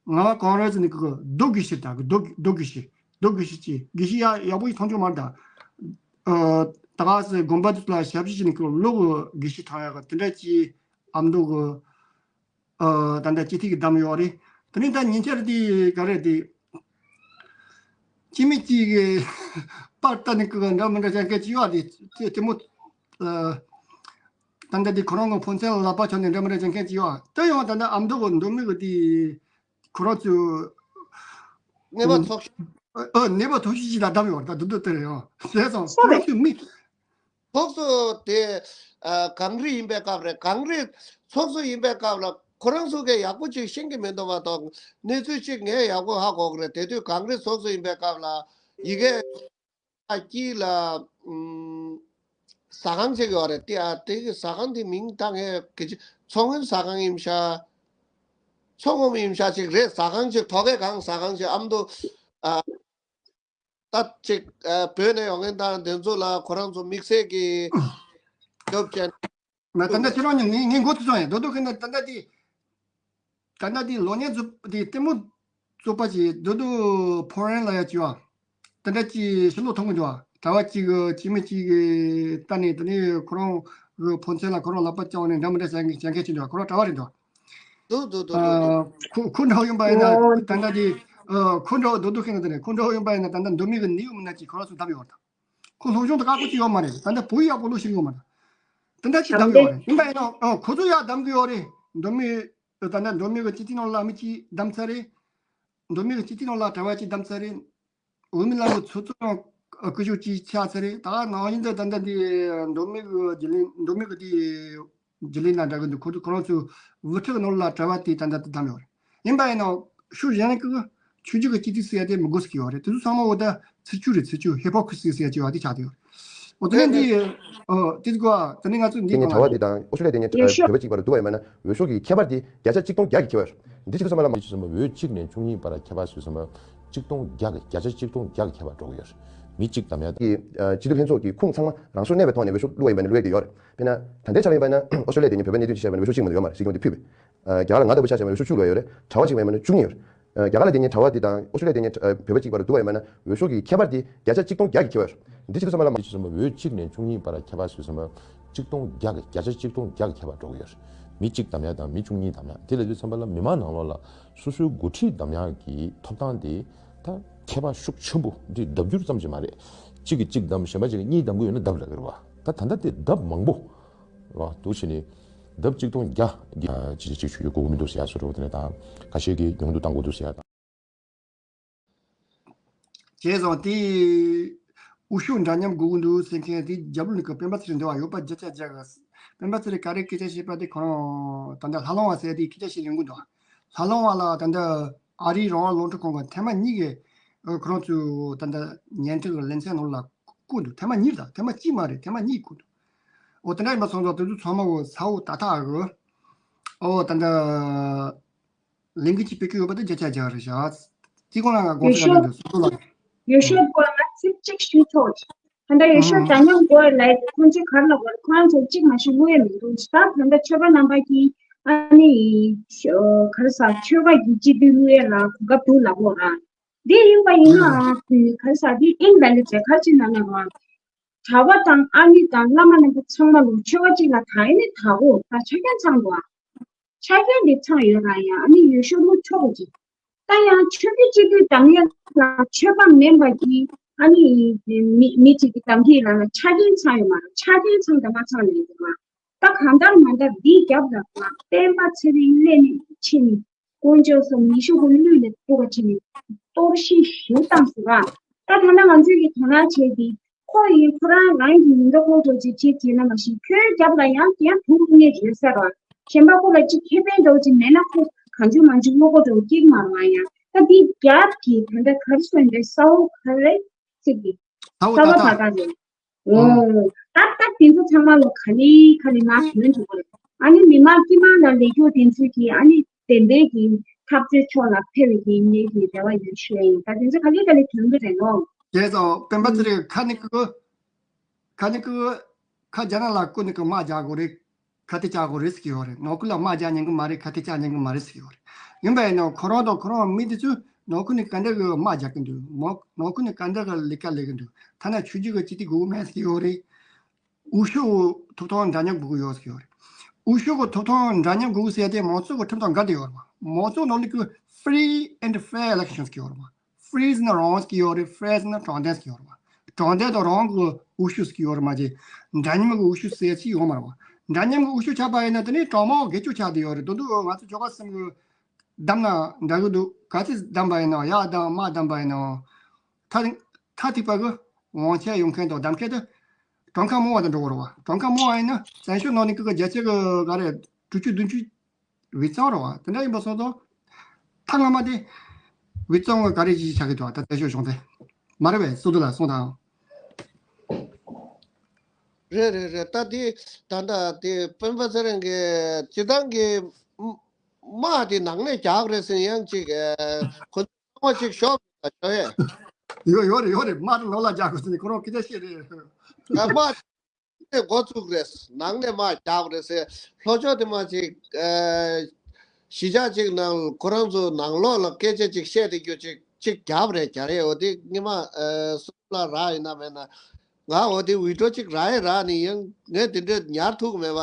ང་བ་གང་རེད་ཟེར་ནས་ཀྱི་རྡོ་དགེ་བཤེས་དང་རྡོ་རྡོ་དགེ་བཤེས་རྡོ་དགེ་བཤེས་ཀྱི་དགེ་བཤེས་ཡག་ཡག་པོ་ཞིག་མཐོང་ཆོག་མ་རེད་ད། ཨོ་ད་ག་སེ་དགོན་པ་དེ་ཚོ་ལ་ཞབས་ཕྱི་བྱས་ནས་ཀྱི་ལོ་གི་དགེ་བཤེས་མཐོང་ཡག་གི་དེ་འདྲ་ཅིག་ཨ་མདོ་གི་ཨ་ད་ལྟ་སྤྱི་འཐུས་ཀྱིས་བདམས་ཡོད་རེད། དེ་ནས་ད་ཉེ་ཆར་དེ་ག་རེ་དེ། སྐྱེ་དམན་གཅིག་གིས་པར་བཏབ་ནས་ཀྱི་འདྲ་མི་འདྲ་བྱེད་མཁན་གཅིག་ཡོད་རེད། དེ་དེ་མོ། ཨ་ད་ལྟ་དེ་ཁོ་རང་གི་ཕོ་མཚན་ལ་ལག་པ་འཆང་ནས་འདྲ་མི་འདྲ་བྱེད་མཁན་གཅིག་ཡོད། དེ་ཡང་ད་ལྟ་ཨ་མདོ་གི་མདོ་སྨད་གི་དེ་ཁོ་རང་ཚོས་ནུས་པ་ཐོག་ཤོས། ཨ་ནུས་པ་ཐོག་ཤོས་ཅིག་ལ་བདམས་ཡོད་རེད། ད་སྡུག་སྡུག་དེ་རེད་ཡང་། བྱས་ཙང་ཁོ་རང་ཚོའི་མི། ཚོགས་གཙོ་དེ་ཨ་གངས་རི་ཡིན་པའི་སྐབས་རེད། གངས་རི་ཚོགས་གཙོ་ཡིན་པའི་སྐབས་ལ་ཁོ་རང་ཚོ་གིས་ཡག་པོ་ཅིག་ཤེས་ཀྱི་མི་འདུག་པ་དང་། གནས་ཚུལ་ཅིག་ངས་ཡག་པོ་ཧ་གོ་གི་རེད། དེ་དུས་གངས་རི་ཚོགས་གཙོ་ཡིན་པའི་སྐབས་ལ་ཡི་གེ་དཀྱིལ་ལ་ཨམ་ཟ་ཁང་ཅིག་ཡོད་རེད། དེ་ཨ་དེ་གི་ཟ་ཁང་དེ་མིང་ད་ངས་གི་ཅི་མཚོ་སྔོན་ཟ་ཁང་ཡིན་ཤག་མཚོ་སྔོན་ཡིན་ཤག་ཅིག་རེད། ཟ་ཁང་ཅིག་ཐོག་ཁའི་གང་ཟ་ཁང་ཅིག་ཨ་མདོ་ཨ། ད་ཅིག་ཨ་བོད་ནས་ཡོང་མཁན་དང་དེ་ཚོ་ལ་ཁོ་རང་ཚོ་དམིགས་བསལ་གྱི་སྐྱོབ་ཅན། ང་ད་ལྟ་ཁྱེད་རང་ཉིད་ངས་ངས་འགོ་ཚུགས་སོང་ཡ། རྡོག་རྡོག་ཁེ་ན་ད་ལྟ་དེ་ད་ལྟ་དེ་ལོ་ཉེས་རྫོགས་དེ་ལྟད་མོ་རྫོགས་པ་ཅིག་རྡོག་རྡོག་ཕོ་རན་ལ་ཡ་ཅིག་ཡ། ད་ལྟ་ཅིག་ཕྱི་ལོགས་མཐོང་གི་འདུག་བ། གྲྭ་བ་གཅིག་གི་སྐྱེ་དམན་གཅིག་གིས་ལྟ་ནས་དེ་ནས་ཁོ་རང་གི་ཕོ་མཚན་ལ་ཁོ་རང་ལག་པ་བརྐྱངས་ནས་འདྲ་མི་འདྲ་བྱ་མཁན་བྱ་མཁན་ཅིག་འདུག་བ། ཁོ་རང་གྲྭ་བ་རེད་འདུག་བ། འདུག་འདུག་འདུག་འདུག་ཨ་ཁོ་ཁོ་འདྲ་བོ་ཡིན་པ་ཡིན་ན་ད་ལྟ་དེ་ཨ་ཁོ་འདྲ་བོ་རྡོག་རྡོག་ཁེ་ན་དེ་རེད། ཁོ་འདྲ་བོ་ཡིན་པ་ཡིན་ན་ད་ལྟ་མདོ་སྨད་གི་ནད་ཡམས་མི་སྣ་ཅིག་ཁོ་རང་ཚོ་བདམས་ཡོད་བ། ད་ཁོ་སློབ་སྦྱོང་དང་ཁག་པོ་ཅིག་ཡོད་མ་རེད། ད་ལྟ་བོད་ཡིག་ཡག་པོ་ཀློག་ཤེས་ཀྱི་ཡོད་མ་རེད། དེ་འདྲ་ཅིག་བདམས་ཡོད་རེད། ཡིན་པ་ཡིན་ན་ཨ་ཁོ་ཚོ་ཡག་བདམས་གི་ཡོད་རེད། མདོ་སྨད་ད་ལྟ་མདོ་སྨད་གི་སྤྱི་འཐུས་ནང་ལ་མི་གཅིག་བདམས་ཚར་རེད། མདོ་སྨད་གི་སྤྱི་འཐུས་ནང་ལ་གྲྭ་བ་གཅིག་བདམས་ཚར་རེད། འོས་མི་ལ་གི་ཚོགས་གཙོ་ཡང་སྐུ་ཞབས་གཅིག་ཆགས་ཚར་རེད། ད་ནང་བཞིན་དུ་ད་ལྟ་འདི་མདོ་སྨད་གི་རྒྱུན་ལས་མདོ་སྨད་གི་དེ་རྒྱུན་ལས་ན་འདྲ་གི་འདུག་ཁོ་ཚོ་ཁོ་རང་ཚོ་དབུ་ཁྲིད་ནང་ལ་གྲྭ་བ་དེ་ད་ལྟ་དེ་བདམས་ཡོད་རེད། ཡིན་པ་ཡིན་ན་ཤུགས་གཞན་གི་ཆོས་བརྒྱུད་ཀྱི་སྤྱི་འཐུས་ཟེར་ཡ་དེ་མི་དགོས་ཟེར་གྱི་ཡོད་རེད། དེ་ཚོ་ཚང་མ་འོ་ད་ཚིག་བརྗོད་རེད། ཚིག་བརྗོད་ཧི་པོ་ཀི་རི་སི་ཟེར་ཡ་ཅིག་ཡོད་དེ་ཆགས་བསྡད་ཡོད་རེད། འོ་དེ་ནས་འདི་ཨོ་དེ་ཚོ་དེ་ནས་ང་ཚོ་འདི་དེ་ནས་གྲྭ་བ་དེ་དང་ཨོ་སི་ཀྲི་ལི་ཡ་དེ་ནས་བོད་པ་གཅིག་བར་དུ་བ་ཡིན་པ་ན་འོས་ཤོག་གི་ཁྱད་པར་དེ་བརྒྱ་ཆ་གཅིག་སྟོང་བརྒྱ་གི་ཁྱད་པར་འདི་ཅིག་ཚང་མ་ལ་མ་འོས་གཅིག་ནས་བཅུ་གཉིས་བར་ཁྱད་པར་ཟེར་ཚང་མ་གཅིག་སྟོང་བརྒྱ་གི་བརྒྱ་ཆ་གཅིག་སྟོང་བརྒྱ་གི་ཁྱད་པར་འགྲོ་གི་ཡོད་རེད། མི་གཅིག་བདམས་ཡ་དང་། གི་ཨ་སྤྱི་འཐུས་ལྷན་ཚོགས་ཀྱི་ཁུངས་ཚང་མ་རང་སོར་གནས་པའི་ཐོག་ནས་འོས་ཤོག་བླུགས་པ་ཡིན་པ་ནི་བླུགས་ཡ་དེ་ཡོད་རེད། དཔེར་ན་ད་ལྟའི་ཆར་ཡིན་པ་ན་ཨོ་སི་ཀྲོ་ལི་ཡ་དེ་ཉིད་བོད་པའི་གནད་དོན་ཆེད་བྱས་པ་ནི་འོས་ཤོག་གཅིག་མ་གཏོགས་ཡོད་མ་རེད། སྲིད་སྐྱོང་དེ་ཕུད་པས། ཨ་རྒྱ་གར་ལ་ང་ལྟ་བུ་ཆ་བཞག་པ་ནི་འོས་ཤོག་བཅུ་ལ་ཡོད་རེད། གྲྭ་པ་གཅིག་མ་ཡིན་པ་ནི་བཅུ་གཉིས་ཡོད་རེད། ཨ་རྒྱ་གར་ལ་དེ་ཉིད་གྲྭ་པ་དེ་དང་ཨོ་སི་ཀྲོ་ལི་ཡ་དེ་ཉིད་ཨ་བོད་པ་གཅིག་བར་དུ་བསྡུར་བ་ཡིན་པ་ན་འོས་ཤོག་གི་ཁྱད་པར་དེ་བརྒྱ་ཆ་གཅིག་སྟོང་བརྒྱ་གི་ཁྱད་པར་ཡོད་རེད། འདི་བྱེད་དུས་ཙམ་པ་ལ་མ་འདི་བྱེད་དུས་ཙམ་པ་འོས་གཅིག་ནས་བཅུ་གཉིས་བར་ཁྱད་པར་བྱེད་དུས་ཙམ་པ་གཅིག་སྟོང་བརྒྱ་གི་བརྒྱ་ཆ་གཅིག་སྟོང་བརྒྱ་གི་ཁྱད་པར་འགྲོ་གི་ཡོད་རེད། མི་གཅིག་བདམས་ཡ་དང་མི་བཅུ་གཉིས་བདམས་ཡ་དེ་ལབ་དུས་ཙམ་པ་ལ་མི་མང་ནང་ལོགས་ལ་སོ་སོའི་འགོ་ཁྲིད་བདམས་ཡ་གི་ཐོབ་ཐང་དེ་ད་ཁྱད་པར་ཤུགས་ཆེན་པོ་འདི་ལྡབ་འགྱུར་ཙམ་ཞིག་མ་རེད། གཅིག་གིས་གཅིག་བདམས། གཞན་པ་གཅིག་གིས་གཉིས་བདམས་ཀྱི་ཡོད་ན་ལྡབ་རག་གི་རེད་བ། ད་ད་ལྟ་དེ་ལྡབ་མང་པོ་རེད་བ། འདུག་བྱས་ནས་ལྡབ་གཅིག་སྟོང་བརྒྱ་གི་ཅིག་ཅིག་ཞུ་རྒྱུ་དགོས་ཀྱི་མི་འདུག་ཟེར་ཡ་བཟོ་འདྲ་བོ་དེ་འདྲ་དང་ཁ་ཤས་ཀྱིས་ཉུང་དུ་བཏང་དགོས་འདུག་ཟེར་ཡ་དང་། བྱས་ཙང་དེ་འོས་ཤོག་འདྲ་མཉམ་དགོས་ཀྱི་འདུག་ཟེར་མཁན་དེ་རྒྱབ་ལོགས་ནས་ཀྱི་སྤེན་པ་ཚེ་རིང་འདི་བ་ཡོད་པ་བརྒྱ་ཆ་བརྒྱ་གི། སྤེན་པ་ཚེ་རིང་ག་རེ་སྐད་ཆ་བཤད་པ་དེ་ཁོ་རང་ད་ལྟ་ལྷ་ལུང་བ་ཟེར་དེ་སྐད་ཆ་བཤད་ཡོང་གི་འདུག་ལྷ་ལུང་བ་ལ་ད་ལྟ་ཨ་རིའི་རང་དབང་རླུང་འཕྲིན་ཁང་གི་ཐེངས་མ་གཉིས་ཀྱི་ཁོ་རང་ཚོའི་ད་ལྟ་ཉན་ཐོས་ཀྱི་ལེ་ཚན་ནང་ལ་བསྐུར་འདུག་ཐེངས་མ་གཉིས་དང་ཐེངས་མ་གཅིག་མ་རེད། ཐེངས་མ་གཉིས་བསྐུར་འདུག་འོ་དེ་འདྲ་ཡིན་པ་སོང་ཙང་དེ་ཚོ་ཚང་མ་འོ་ཚ་བོ་ད་ཐག་གི་འོ་ད་ལྟ། ལས་འགུལ་གཅིག་སྤེལ་གྱི་ཡོད་པ་དེ་བརྒྱ་ཆ་བརྒྱ་རེད་བཞག་དེ་གོང་ལ་ང་དགོངས་ཡོད་ཚུལ་ཤོག་གནང་འདུག་སོ་སོ་ལ། ཡོད་ཤོག་སྐོར་ལ་ཚིག་གཅིག་ཞུ་ཆོག་ད་ལྟ་ཡོད་ཤོག་ཨང་འདྲ་མཉམ་དགོས་ལབ་དེ་ཁོང་ཚོས་ག་རེ་ལབ་དགོས་རེད། ཁོ་རང་ཚོ་གཅིག་མ་ཞིག་བླུག་ཡས་མི་འདུག་ད་ད་ལྟ་ཆོས་པ་རྣམ་པ་གིས་ཨ་ནི་ཤོ་ག་རེ་ཟ་ཆོལ་ཁ་གི་སྤྱི་འཐུས་བླུག་ཡས་ལ་གོ་སྐབས་འདུག་ལབ་དགོས་ར། འདི་ཡིན་པ་ཡིན་ནའང་ག་རེ་ཟ་འདི་ཨིན་ཝེ་ལིཌ་རེད། ག་རེ་བྱས་ན་ལབ་ན། གྲྭ་པ་དང་ཨ་ནི་དང་བླ་མ་རྣམ་པ་ཚང་མ་ལོ་ཆོལ་ཁ་གཅིག་ལ་ད་ཡིན་ནི་ད་གོ་ད་ཆ་རྐྱེན་ཚང་དགོས་ཨ། ཆ་རྐྱེན་འདི་ཚང་ཡོད་ར་ཡ་ཨ་ནི་ཡོད་ཤོག་བླུག་ཆོག་གོ་ཅིག་ད་ཡང་ཆོས་བརྒྱུད་སྤྱི་འཐུས་དམ་ཡ་ལ་ཆོས་པ་མིན་པ་གི་ཨ་ནི་མི་མི་གཅིག་གི་དམ་ཐིག་ལ་ལ་ཆ་རྐྱེན་ཚང་ཡོད་མ་ར། ཆ་རྐྱེན་ཚང་དང་མ་ཚང་ལས་འདུག་མ། ད་གང་ལྟར་མ་ལྟར་འདི་རྒྱབ་ལ་ལ་སྤེན་པ་ཚེ་རིང་སླེབས་ནས་ཕྱིན་ནས། དཀོན་མཆོག་གསུམ་ཉི་ཤུ་དགུ་ལུས་ལ་ཕོག་པ་ཕྱིན་ནས་གཏོར་བཤིག་ཞུ་བཏང་ཟེར་བ། ད་ད་ལྟ་ང་ཚོས་ཀྱི་དོ་སྣང་བྱས་ཏེ་ཁོ་ཡིན་ཁོ་རང་རང་གི་མི་འདྲ་ཁོ་འགྲོ་ཅིག་བྱེད་བྱེད་ན་མ་གཞི་ཁྱོད་རྒྱབ་ལ་ཡང་ཡང་དུང་རུ་ནས་རེད་ཟེར་བ། གཞན་པ་ཁོ་ལ་ཅིག་ཁེ་ཕན་འདྲ་བོ་ཅིག་མེད་ན་ཁོ་གང་བྱུང་མང་བྱུང་བློ་ཁོ་འདྲ་བོ་སྐྱེག་མ་རུང་བ་ཡང་ད་འདི་རྒྱབ་ཀྱི་ད་ལྟ་ག་རེ་སོན་རེད་ས་འོག་ག་རེ་ཚིག་གི་ས་འོག་ས་འོག་ད་ད་ད་རེད། ཨོ། ད་ལྟ་དེ་ཚོ་ཚང་མ་ལོ་ག་ལེ་ག་ལེ་མ་ཐོན་འགྲོ་གི་རེད། ཨ་ནི་མི་མང་དཀྱིལ་མ་ལ་ལས་རྒྱུ་དེ་ཚོ་གི་ཨ་ནི་བདེན་པའི་གི་འཐབ་རྩོད་ཕྱོགས་ལ་ཕེབས་པའི་གི་ངེད་ཀྱི་རེ་བ་ཡོད་ཤོད་ཡིན། ད་དེ་ཚོ་ག་ལེ་ག་ལེ་ཐོན་གི་རེད་ལོ། བྱས་ཙང་སྤེན་པ་ཚེ་རིང་ཁ་ནི་ཀི་ཁ་ནི་ཀི་ཁ་རྒྱ་ནག་ལ་ཀུ་ནི་ཀི་དམག་རྒྱག་དགོས་རེད། ཁ་གཏད་བཅག་དགོས་རེད་ཟེར་གི་ཡོད་རེད། ནོར་ཁུལ་ལ་དམག་རྒྱག་ཉན་གི་མ་རེད། ཁ་གཏད་བཅག་ཉན་གི་མ་རེད་ཟེར་གི་ཡོད་རེད། ཡིན་པ་ཡིན་ནའང་ཁོ་རང་དང་ཁོ་རང་མི་དེ་ཚོས་ནོར་ཁུལ་ནས་ག་འདྲ་གི་དམག་རྒྱག་གི་འདུག་མོ་ནོར་ཁུལ་ནས་ག་འདྲ་གི་ལས་ཀ་ལས་གི་འདུག་ཐ་ན་ཆོས་བརྒྱུད་གི་སྤྱི་འཐུས་དགོས་མེད་ཟེར་གི་ཡོད་རེད། འོས་ཤོག་ཐོབ་ཐང་འདྲ་མཉམ་དགོས་གི་ཡོད་ཟེར་གི་ཡོད་རེད། འོས་ཤོག་གི་ཐོབ་ཐང་འདྲ་མཉམ་དགོས་གི་ཟེར་ཏེ་མང་གཙོ་གི་ཁྲིམས་དང་འགལ་ཏེ་ཡོད་རེད་བ། མང་གཙོ་ནང་ལ་གི་free and fair election ཟེར་གི་ཡོད་རེད་བ། Free ཟེར་ན་རང་དབང་ཟེར་གི་ཡོད་རེད། Fair ཟེར་ན་དྲང་བདེན་ཟེར་གི་ཡོད་རེད་བ། དྲང་བདེན་དང་རང་དབང་གི་འོས་ཤོག་ཟེར་གི་ཡོད་རེད་མ་གཞི། འདྲ་མཉམ་གི་འོས་ཤོག་ཟེར་ཅིག་ཡོད་མ་རེད་བ། འདྲ་མཉམ་གི་འོས་ཤོག་ཆགས་པ་ཡིན་ན་དེ་ནི་གྲངས་མང་སྒེར་གཅོད་ཆགས་བསྡད་ཡོད་རེད། དོན་དུ་ང་ཚོ་ཇོ་ཁ་སེམས་གི་བདམས་ན་འདྲ་གི་འདུག་ག་ཚོད་བདམས་པ་ཡིན་ནའང་ཡག་དང་མ་བདམས་པ་ཡིན་ནའང་ཐ་ཐ་ཐིག་པ་གི་དབང་ཆ་ཡོང་མཁན་དང་བདམས་མཁན་དེ་གྲངས་ཀ་མང་བ་དང་འགྲོ་གི་རེད་བ། གྲངས་ཀ་མང་བ་ཡིན་ན་བཙན་བྱོལ་ནང་ནས་ཀི་གི་བརྒྱ་ཆ་གི་ག་རེ་དྲུག་ཅུ་བདུན་ཅུ་བི་ཙམ་རེད་བ། དེ་འདྲ་ཡིན་པ་སོང་ཙང་། ཐ་སྔ་མ་དེ་བི་ཙམ་ག་རེ་ཅིག་ཆགས་ཀྱི་འདུག་ད་དེ་ཤོད་བྱུང་ཚེ། མ་རེད་པས་སོ་དུ་ལ་སོང་དང་། རེད་རེད་རེད། ད་དེ་ད་ལྟ་དེ་སྤེན་པ་ཚེ་རིང་གི་སྤྱི་བཏང་གི་དམག་དེ་ནང་ནས་རྒྱག་རེད་ཟེར་ཡང་ཅིག་ཁོ་ཚོ་ཅིག་ཤོག་ཤོག་ཡོད། ཡོད་ཡོད་རེད་ཡོད་རེད། དམག་དེ་ནང་ལ་རྒྱག་དགོས་ཟེར་ནས་ཁོ་རང་སྐད་ཆ་བཤད་རེད། དམག་ནས་འགོ་བཙུགས་རེད། ནང་ནས་མར་རྒྱག་རེད་ཟེར། ལྷོ་ཕྱོགས་དེ་མ་ཅིག་ཨ་གཞིས་ཆགས་ཅིག་ནང་ཁོ་རང་ཚོ་ནང་ལོགས་ལ་སྐད་ཆ་ཅིག་བཤད་དེ་རྒྱུ་ཅིག་ཅིག་རྒྱབ་རེད་རྒྱ་རེད། འོ་དེ་ཉི་མ་ཨ་སུ་ལ་རག་ཡིན་ན་མེད་ན། ང་འོ་དེ་བི་ཌི་ཡོ་ཅིག་རག་ཡིན་རག་ནི་ཡང་ངས་དེ་འདྲ་ཉར་ཐུབ་མེད་པ།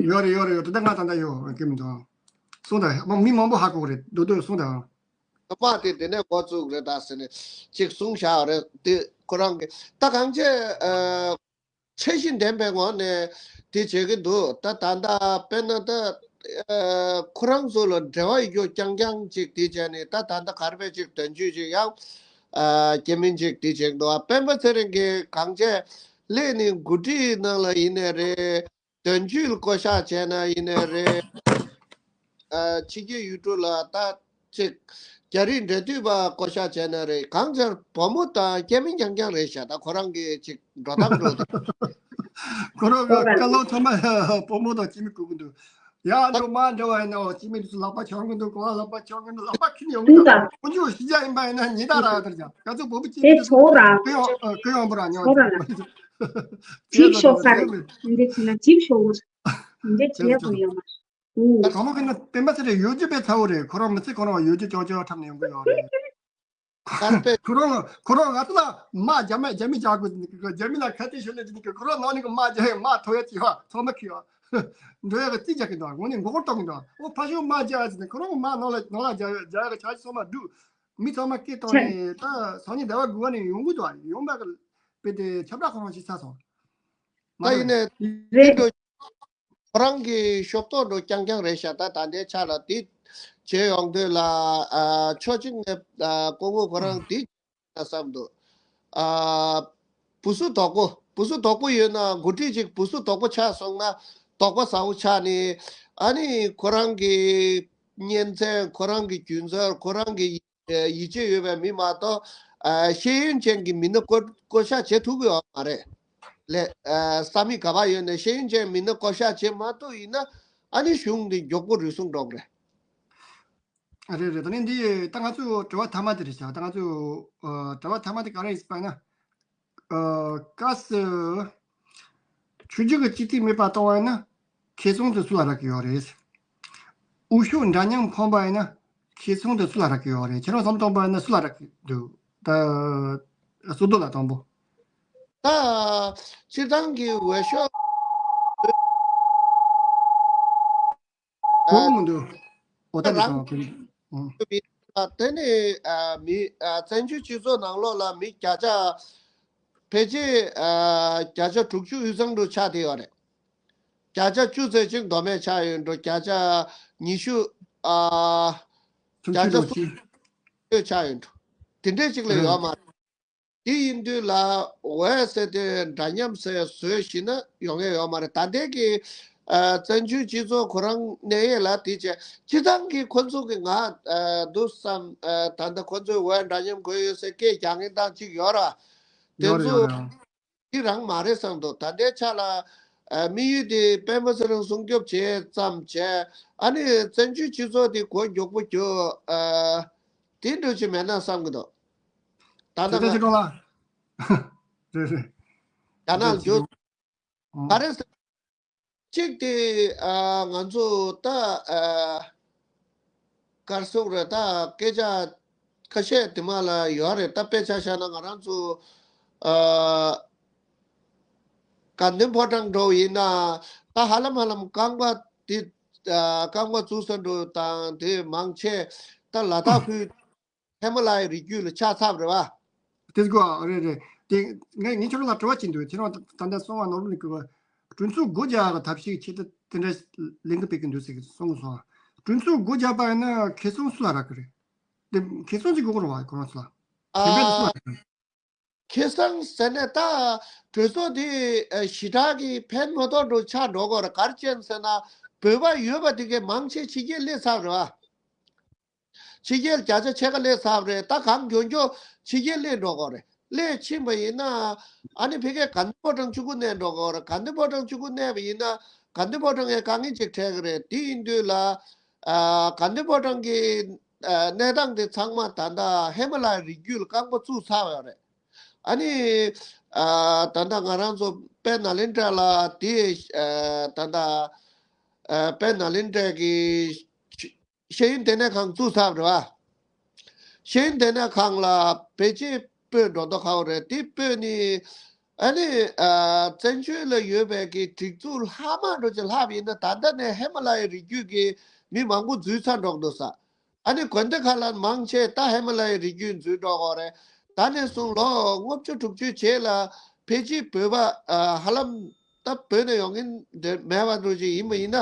ཡོད་རེད་ཡོད་རེད་ཡོད། དེ་འདྲ་ང་ད་ལྟ་ཡོད་གི་མི་འདུག་སོང་ད་མི་མང་པོ་ཧ་གོ་གི་རེད་འདུག་འདུག་སོང་ད། དམག་དེ་དེ་ནས་འགོ་བཙུགས་རེད་ད་ཟེར་ནས་ཅིག་གསུངས་བཞག་རེད། དེ་ཁོ་རང་གི་ད་གང་ཆེ་ཨ། ཁྲེལ་གཞི་ལྡན་པའི་ངོས་ནས་དེ་བྱེད་ཀྱི་འདུག་ད་ད་ལྟ་དཔེར་ན་ད་ཨ་ཁོ་རང་ཚོ་ལ་འབྲེལ་བ་ཡོད་རྒྱུ་རྐྱང་རྐྱང་ཅིག་དེ་བྱས་ནས་ད་ད་ལྟ་གར་པའི་ཅིག་དོན་གཅོད་ཅིག་ཡང་ཨ་སྐྱེ་མིན་ཅིག་དེ་བྱེད་ཀྱི་འདུག་སྤེན་པ་ཚེ་རིང་གིས་གང་བྱས་སླེབས་ནས་འགོ་ཁྲིད་ནང་ལ་ཡིན་ནའི་རེད། དོན་གཅོད་ལ་བསྐོ་བཞག་བྱས་ན་ཡིན་ནའི་རེད། ཨ་ཕྱི་རྒྱལ་ཡུལ་གྲུ་ལ་ད་ཅིག་རྒྱ་རིགས་འབྲེལ་མཐུད་པ་བསྐོ་བཞག་བྱས་ན་རེད། གང་ཟེར་བུ་མོ་དང་སྐྱེ་དམན་རྐྱང་རྐྱང་རེད་ཤག་ད་ཁོ་རང་གི་ཅིག་འགྲོ་སྟངས་འགྲོ་དེ། ཁོ་རང་གི་བཀའ་སློབ་ཚང་མ་བུ་མོ་དང་སྐྱེ་དམན་དགོས་ཀྱི་འདུག་ཡ་འགྲོ་མ་འགྲོ་བ་ཡིན་ནོ། སྐྱེ་མི་དུས་སུ་ལག་པ་འཆང་གི་འདུག་གོ། ལག་པ་འཆང་གི་འདུག་ལག་པ་ཁྱི་ནས་ཡོང་གི་འདུག་དུང་དང་། ཁོང་ཚོ་ཤི་རྒྱག་ཡིན་པ་ཡིན་ན་ཉེས་དག་རག་ཡོད་དར་ཀྱང་ང་ཚོ་བོད་པ་སྐྱེ་མི་དུས་སུ་ཚོགས་ར། ཀུན་ཡོང་ཨ། ཀུན་ཡོང་པོ་ར་ཉོ་ཚོགས་ར་ན། ཅིབ་ཤོག་ས་རེད། འདི་ཚོ་ན་ཅིབ་ཤོག་འདི་བྱས་པོ་ཡོད་མ། ཨུ། ད་གང་ལོ་ཁེ་ན་བསྟན་པ་ཚེ་རེ་ཡོད་རྒྱུ་པའི་ཚ་བོ་རེད། ཁོ་རང་མི་ཚེ་ཁོ་རང་ཡོད་རྒྱུ་ཅོག་ཅོག་འཁྲབ་ནས་ཡོང་གི་ཡོད་རེད། གར་པས། ཁོ་རང་ཁོ་རང་ང་ཚོ་ལ་དམག་རྒྱ་མི་རྒྱ་མི་རྒྱག་དགོས་ཟེར་ནས་ཁོ་རྒྱ་མི་ལ་ཁ་གཏད་གཞུ་ལས་ཟེར་ནས་ཁོ་རང་ནང་ནས་ཁོ་དམག་རྒྱག་ཡ་དམག་ཐོ་ཡ་བྱེད་ཡ་ཚང་མ་ཁེ་ཡ་འགྲོ་ཡ་གི་རྩིས་རྒྱག་གི་འདུག་དངོས་གནས་མགོ་སྐོར་གཏོང་གི་འདུག་འོ་ཕ་ཤོ་དམག་རྒྱག་ཡ་ཟེར་ནས་ཁོ་རང་དམག་ནང་ལ་ནང་ལ་རྒྱག་ཡ་རྒྱག་ཡ་གི་ཆ་ཤས་ཚང་མ་བསྒྲུགས། མི་ཚང་མ་སྐད་བཏང་ནས་ད་སང་ཉིན་ཟླ་བ་དགུ་པ་ནས་ཡོང་གི་འདུག་ཡོང་མ་གི་དཔེ་དེ་ཁྱབ་བསྒྲགས་ཁོ་རང་བྱེད་ཚར་སོང་། མ་ད་ཡིན་ནས་རེད། ཁོ་རང་གི་ཤོག་ཐོག་འགྲོ་རྐྱང་རྐྱང་རེད་ཤག་ད་ད་ལྟའི་ཆ་ལ་དེ་བྱས་ཡོང་དུས་ལ་ཨ་ཕྱོགས་གཅིག་ནས་ཨ་སྐུ་ངོ་ཁོ་རང་དེ་བསམ་འདུག་ཨ་བུ་སུ་དོག་པོ་བུ་སུ་དོག་པོ་ཡོད་ན་འགོ་ཁྲིད་ཅིག་བུ་སུ་དོག་པོ་ཆགས་སོང་ན་དོག་པ་ཟ་བོ་ཆགས་ནས་ཨ་ནི་ཁོ་རང་གི་གཉེན་ཚན་ཁོ་རང་གི་རྒྱུན་ཚར་ཁོ་རང་གི་ཡིད་ཆེས་ཡོད་པའི་མི་མ་གཏོགས་ཤེས་ཡོན་ཅན་གྱི་མི་སྣ་བསྐོ་བསྐོ་བཞག་བྱེད་ཐུབ་ཀྱི་ཡོད་མ་རེད། ལས་ས་མིག་ག་པར་ཡོད་ནས་ཤེས་ཡོན་ཅན་མི་སྣ་བསྐོ་བཞག་བྱེད་མ་ཐུབ་ཡིན་ན་ཨ་ནི་གཞུང་འདི་མགྱོགས་པོ་རུལ་སུངས་འགྲོ་གི་རེད། རེད་རེད། ད་ནི་འདི་ད་ང་ཚོའི་དྲི་བ་མཐའ་མ་དེ་རེད་ཤག་ད་ང་ཚོའི་དྲི་བ་མཐའ་མ་དེ་ག་རེ་ཡིན་ཟེར་བ་ན། ཨ། ཀ་སི། ཆོས་བརྒྱུད་ཀྱི་སྤྱི་ཚིག་མེད་པ་གཏོང་བ་ཡིན་ན། ཁེ་བཟང་དེ་སུ་ལ་རག་གི་ཡོད་རེད། དབུ་ཤོག་འདྲ་མཉམ་ཕོན་པ་ཡིན་ན། ཁེ་བཟང་དེ་སུ་ལ་རག་གི་ཡོད་རེད། ཁྱེད་རང་བསམ་བློ་གཏོང་པ་ཡིན་ན་སུ་ལ་རག་གི་འདུག་ད། བསོད་རྡོར་ལགས་དང་པོ། ད། སྤྱིར་བཏང་གི་འོས་ཤོག་གོ་གི་མི་འདུག་འོ་ད་རང་དེ་ནི་མི་བཙན་བྱོལ་སྤྱི་ཚོགས་ནང་ལོགས་ལ་མི་བརྒྱ་ཆ་ཕལ་ཆེར་བརྒྱ་ཆ་དྲུག་ཅུ་དབུས་གཙང་དུ་ཆགས་བསྡད་ཡོད་རེད། བརྒྱ་ཆ་བཅུ་ཙམ་ཅིག་མདོ་སྨད་ཆགས་ཡོད་འགྲོ། བརྒྱ་ཆ་ཉི་ཤུ་བརྒྱ་ཆ་སུམ་ཅུ་ཆགས་ཡོད་འགྲོ། དེ་འདྲས་ཅིག་ལ་ཡོད་མ་རེད། དེ་ཡིན་དུས་ལ་འོས་ཟེར་དེ་འདྲ་མཉམ་ཟེར་བཟོས་ཤིག་ན་ཡོང་ཡས་ཡོད་མ་རེད། ད་ལྟའི་གི་བཙན་བྱོལ་སྤྱི་ཚོགས་ཁོ་རང་གནས་ཡས་ལ་དེ་བྱས་སྤྱི་བཏང་གི་ཁོ་ཚོ་གི་ང་འདུག་བསམ། ད་ལྟ་ཁོ་ཚོས་འོས་འདྲ་མཉམ་དགོས་ཡོད་ཟེར་སྐད་རྒྱག་མཁན་སྟངས་གཅིག་ཡོད་ར། དེ་ཡོད་རེད་ཚོ་ཡོད་རེད། དེ་རང་མ་རེད་བསམ་འདུག་ད་ལྟའི་ཆ་ལ་དམིགས་ཡུལ་དེ་སྤེན་པ་ཚེ་རིང་སྲུང་སྐྱོབ་བྱས་ཙམ་བྱས་ཨ་ནི་བཙན་བྱོལ་སྤྱི་ཚོགས་དེ་གོ་མགྱོགས་པོ་རྒྱུ། དེ་འདྲ་ཅིག་མེད་ན་བསམ་གི་འདུག་ད་ལྟ་ང་རེད་རེད། རྒྱ་ནག་རྒྱུ་ག་རེ་ཟེར། གཅིག་དེ་ང་ཚོ་ད་གར་སོང་རེད། ད་སྐད་ཆ་ཁ་ཤས་དེ་མ་ལ་ཡོད་རེད། ད་དཔེ་ཆ་བཞག་ན་ང་རང་ཚོ་དགའ་ལྡན་ཕོ་བྲང་འགྲོ་ཡིན་ན་ད་ཧ་ལམ་ཧ་ལམ་རྐང་པ་དེ་རྐང་པ་བཙུགས་ས་འགྲོ་དང་དེ་མང་ཆེ་ད་ལ་དྭགས་ཁུལ། ཧི་མ་ལ་ཡའི་རི་རྒྱུད་ལ་ཆགས་ཚར་བ་རེད་བ། དེ་གོ་རེད་རེད། དེ་ངས་ངས་ཁྱོད་རང་ལ་དྲི་བ་བྱེད་འདོད། ཁྱེད་རང་ད་ལྟ་གསུང་བ་ནོར་བུ་ནས་གོ་གྲོས་ཚོགས་སྒོ་རྒྱག་གི་ཐབས་ཤེས་ཆེད་དུ་དེ་འདྲ་ལས་འགུལ་སྤེལ་གི་འདུག་ཟེར་གི་གསུང་གི་སོང་། གྲོས་ཚོགས་སྒོ་རྒྱག་པ་ཡིན་ན་ཁེ་བཟང་སུ་ལ་རག་གི་རེད། དེ་ཁེ་བཟང་ཅིག་དགོས་ཀྱི་རེད་བ་ཁོ་རང་ཚོ་ལ། དེ་འབྲེལ་དུ་སུ་ལ་རག་གི་རེད། ཁེ་བཟང་ཟེར་ནས་ད་གྲོས་ཚོགས་འདི་ཞེ་དྲག་གི་ཕན་མ་ཐོགས་འགྲོ་ཆགས་འགྲོ་གི་རེད། ག་རེ་བྱས་ཟེར་ན་བོད་པ་ཡོད་པ་དེ་གའི་མང་ཆེ་ཕྱི་རྒྱལ་སླེབས་ཚར་རེད་བ། ཕྱི་རྒྱལ་བརྒྱ་ཆ་ཕྱེད་ཀ་སླེབས་ཚར་བ་རེད། ད་གང་མགྱོགས་མགྱོགས་ཕྱི་རྒྱལ་སླེབས་འགྲོ་གི་རེད། སླེབས་ཕྱིན་པ་ཡིན་ན་ཨ་ནི་ཕ་གིར་དགའ་ལྡན་ཕོ་བྲང་ཆུ་འགོ་གནས་འགྲོ་གི་རེད། དགའ་ལྡན་ཕོ་བྲང་ཆུ་འགོ་གནས་པ་ཡིན་ན་དགའ་ལྡན་ཕོ་བྲང་ཡང་དཀའ་ངལ་ཅིག་འཕྲད་ཀྱི་རེད། དེ་ཡིན་དུས་ལ་ཨ་དགའ་ལྡན་ཕོ་བྲང་གི་ཨ་གནས་སྟངས་དེ་ཚང་མ་ད་ལྟ་ཧི་མ་ལ་ཡའི་རི་རྒྱུད་ལ་རྐང་པ་བཙུགས་ཚར་བ་རེད། ཨ་ནི་ཨ་ད་ལྟ་ང་རང་ཚོ་དཔལ་ནཱ་ལེནྡྲ་ལ་དེ་ཨ་ད་ལྟ་ཨ་དཔལ་ནཱ་ལེནྡྲ་གི་ཤེས་ཡོན་ལྟེ་གནས་ཁང་བཙུགས་ཚར་བ་རེད་བ། ཤེས་ཡོན་ལྟེ་གནས་ཁང་ལ་ཕལ་ཆེར་སྤོས་འགྲོ་མདོག་ཁ་པོ་རེད། དེ་སྤོས་ནི་ཨ་ནི་ཨ་བཙན་བྱོལ་ལ་ཡོད་པའི་གི་སྒྲིག་འཛུགས་ལྷག་མ་འགྲོ་ཅིག་ལྷག་པ་ཡིན་ན་ད་ལྟ་ནས་ཧི་མ་ལ་ཡའི་རི་རྒྱུད་ཀྱི་མི་མང་པོ་འཛུལ་ཚར་འགྲོ་གི་འདུག་ས། ཨ་ནི་དགོན་སྡེ་ཁག་ལ་མང་ཆེ་ད་ཧི་མ་ལ་ཡའི་རི་རྒྱུད་འཛུལ་འགྲོ་གི་རེད། ད་ནས་བཟུང་ལོ་ལྔ་བཅུ་དྲུག་ཅུའི་རྗེས་ལ་ཕལ་ཆེར་བོད་པ་ཨ་ཧ་ལམ་ད་བོད་ནས་ཡོང་མཁན་དེ་མེད་པ་འགྲོ་ཅིག་ཡིན་པ་ཡིན་ན།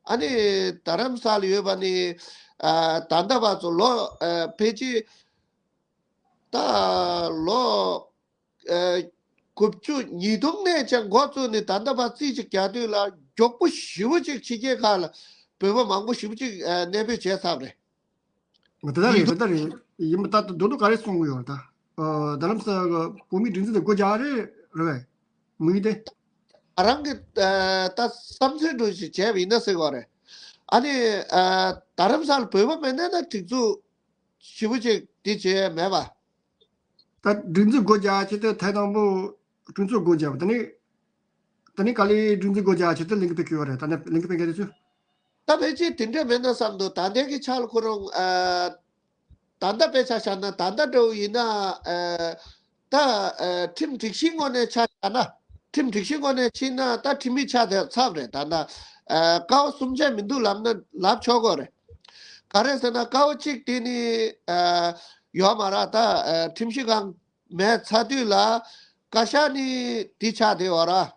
ཨ་ནི་རྡ་རམ་ས་ལ་ཡོད་པ་ནི་ཨ་ད་ལྟ་བར་དུ་ལོ་ཨ་ཕལ་ཆེར་ད་ལོ་ཨ་དགུ་བཅུ་ཉིས་སྟོང་ནས་ཀྱང་འགོ་བཙུགས་ནས་ད་ལྟ་བར་རྩིས་ཅིག་རྒྱག་དུས་ལ་མགྱོགས་པོ་ཞེ་པོ་ཅིག་ཕྱི་རྒྱལ་ཁག་ལ་བོད་པ་མང་པོ་ཞེ་པོ་ཅིག་ཨ་གནས་སྤོས་བྱས་ཚར་བ་རེད། འོ་དེ་ལྟར་རེད། ཡིན་དེ་ལྟར་རེད། ཡིན་པ་ད་མདོར་བསྡུས་ག་རེ་གསུང་གི་ཡོད་རེད་ད། ཨ་རྡ་རམ་ས་ལ་བོད་མིའི་སྒྲིག་འཛུགས་དེ་སྒོ་རྒྱག་རེད་རེད་བས། དམིགས་ཡུལ་དེ། ང་རང་གི་ཨ་ད་བསམ་ཚུལ་འདྲ་ཞིག་བྱས་པ་ཡིན་ན་ཟེར་གི་རེད། ཨ་ནི་ཨ་རྡ་རམ་ས་ལ་བོད་པ་མེད་ན་ན་སྒྲིག་འཛུགས་ཞེ་པོ་ཅིག་འདི་བྱེད་ཡས་མེད་པ། ད་སྒྲིག་འཛུགས་སྒོ་རྒྱག་ཆེད་དུ་ཐད་དང་པོ་སྒྲིག་འཛུགས་སྒོ་རྒྱག་པ་དེ་ནི། དེ་ནི་ག་ལེ་སྒྲིག་འཛུགས་སྒོ་རྒྱག་ཆེད་དུ་ལིང་གི་ཕེབས་ཀྱི་ཡོད་རེད། ད་ནི་ལིང་གི་ཕེབས་མཁན་དེ་ཚོས། ད་ཕལ་ཆེར་དེ་འདྲ་མེད་ན་བསམ་འདུག་ད་ལྟའི་གི་ཆ་ལ་ཁོ་རང་ཨ། ད་ལྟ་དཔེ་ཆ་བཞག་ན་ད་ལྟ་འདྲ་བོ་ཡིན་ན་ཨ། ད་ཨ། ཁྲིམས་སྒྲིག་གཞིའི་ངོས་ནས་ཆ་བཞག་ན། ཁྲིམས་སྒྲིག་གཞིའི་ངོས་ནས་ཕྱིན་ན་ད་ཁྲིམས་མི་ཆགས་དེ་ཚར་རེད། ད་ལྟ་ཨ། ཀ་བ་གསུམ་ཆ་མི་འདུག་ལབ་ན་ལབ་ཆོག་གི་རེད། ག་རེ་ཟེར་ན་ཀ་བ་གཅིག་དེ་ནི་ཨ། ཡོད་མ་རེད། ད་ཨ། ཁྲིམས་ཞིབ་ཁང་མེད་ཚར་དུས་ལ་བཀའ་ཤག་ནི་དེ་ཆགས་བསྡད་ཡོད་རེད།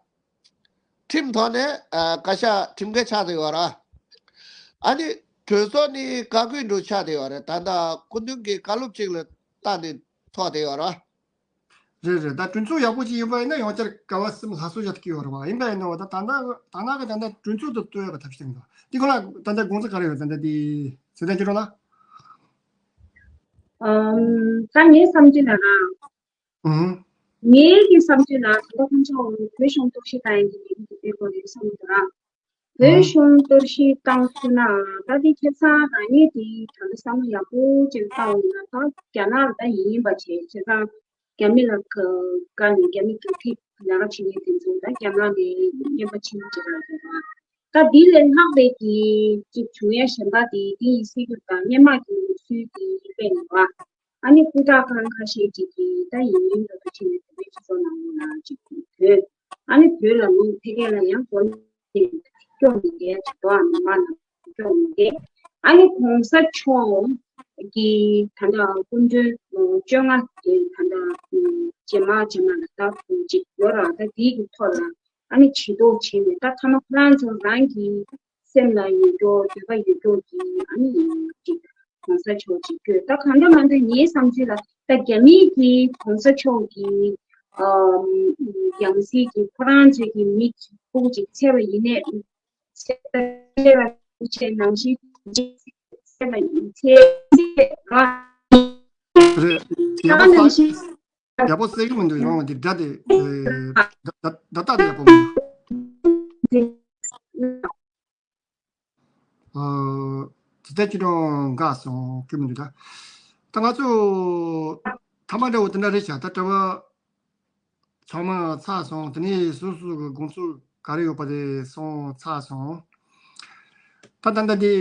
ཁྲིམས་ཐོག་ནས་ཨ། བཀའ་ཤག་ཁྲིམས་འགལ་ཆགས་བསྡད་ཡོད་རེད། ཨ་ནི་གྲོས་ཚོགས་ནི་བཀའ་བཀོད་འདྲ་ཆགས་བསྡད་ཡོད་རེད། ད་ལྟ་སྐུ་མདུན་གྱི་བཀའ་སློབ་ཅིག་ལ་བལྟས་ནས་ཐོག་བསྡད་ཡོད་རེད། རེད་རེད། ད་གྲོས་ཚོགས་ཡག་པོ་ཅིག་ཡིན་པ་ཡིན་ན་ཡང་བསྐྱར་ཀ་བ་གསུམ་སླར་གསོ་བྱ་ཐུབ་ཀྱི་ཡོད་རེད་བ། ཡིན་པ་ཡིན་ན་བ་ད་ད་ལྟ་ད་ལྟ་གི་ད་ལྟ་གྲོས་ཚོགས་དེ་གཏོར་ཡག་གི་ཐབས་ཤེས་བྱེད་འདུག་དེ་ཁོ་ལ་ད་ལྟ་དགོངས་ཚུལ་ག་རེ་ཡོད། ད་ལྟ་དེ་ཚེ་བརྟན་སྐྱིད་གྲོང་ལ། ཨམ། ད་ངའི་བསམ་ཚུལ་ལ་ན། ཨུ་ཧུམ། ངའི་གི་བསམ་ཚུལ་ལ་ད་ལྟ་ཁོང་ཚོ་བོད་གཞུང་གཏོར་བཤིག་བཏང་ཡག་གི་ལས་འགུལ་དེ་སྤེལ་དགོས་རེད་བསམ་གྱི་འདུག་ར། བོད་གཞུང་གཏོར་བཤིག་བཏང་ཐུབ་ན་ད་དེ་ཁེ་བཟང་རང་ཉིད་དེ་ད་ལྟ་བསམ་བློ་ཡག་པོ་ཅིག་བཏང་ཡོང་ན་ད་རྒྱ་ནག་ད་ཡིན་ཡིན་པ་བྱས། བྱས་ཙང་རྒྱ་མི་ལ་བཀའ་ནས་རྒྱ་མི་དགའ་ཐིག་ལས་ཀ་བྱེད་མཁན་དེ་ཚོ་ད་རྒྱ་ནག་ནས་རྔན་པ་ཕྱིན་ཅི་ར་རེད་བ། ད་དེ་ལས་ལྷག་པའི་གི་ཅིག་བྱུང་ཡ་གཞན་པ་དེ་དེ་ཡི་སྲིད་ཇུས་དང་སྔོན་མ་གི་ལུགས་སྲོལ་དེ་སྤེལ་ནས་བ། ཨ་ནི་སྐུ་དྲག་ཁང་ཁ་ཤས་ཅིག་གིས་ད་ཡིན་མིན་འདྲ་པོ་བྱས་ནས་བོད་པའི་སྤྱི་ཚོགས་ནང་ལོགས་ལ་ཅིག་བོད། ཨ་ནི་བོད་ལ་ལུང་ཕལ་སྐད་ལ་ཡང་གོ་ནས་སྐྱོང་མི་འདས་ཅིག་འགྲོ་བ་མི་མང་ལ་སྐྱོང་མི་འདས། ཨ་ནི་གོང་ས་མཆོག་གི་ད་ལྟ་སྐུ་མགྲོན་བཅོ་ལྔ་དེ་ད་ལྟ་རྗེས་མ་རྗེས་མ་ལ་ད་ཅིག་ཡོད་ར། ད་དེའི་གི་ཐོག་ལ་ཨ་ནི་བྱེད་དོ་བྱས་ནས་ད་ཐ་མ་ཁོ་རང་ཚོ་རང་གི་སེམས་ལ་ཡོད་རྒྱུ་འདོད་པ་ཡོད་རྒྱུ་གི་ཨ་ནི་ཅིག་གོང་ས་མཆོག་ཅིག་བསྐོས། ད་གང་འདྲ་མ་འདྲ་ངའི་བསམ་ཚུལ་ལ་ད་རྒྱ་མིའི་གི་གོང་ས་མཆོག་གི་ཨམ་ཡང་སྲིད་ཀྱི་ཁོ་རང་ཚོའི་གི་མི་ཕྲུ་གུ་ཅིག་འཚོལ་བ་ཡིན་ནའི་འཚོལ་བ་ཡིན་ནའི་ནང་བཞིན་འཚོལ་བ་ཡིན་ཚེ་རེད། ཡག་པོ་ནང་བསམ་བཞིན། ཡག་པོ་གསལ་གི་མི་འདུག་རང་འདི་སྒྲ་དེ་ཨེ། ད་ད་ད་ད་ཡག་པོ་མི་འདུག་ཨ། དེ་ལྟར་ཅི་རང་འགག་སོང་གི་མི་འདུག་ད་ད་ང་ཚོ་ཐ་མ་འདྲ་བོ་དེ་འདྲ་རེད་བྱ། ད་དྲི་བ་ཚང་མ་ཚར་སོང་། དེ་ནས་སོ་སོ་གི་དགོངས་ཚུལ་ག་རེ་ཡོད་པ་དེ་གསུངས་ཚར་སོང་། ད་ད་ལྟ་དེ་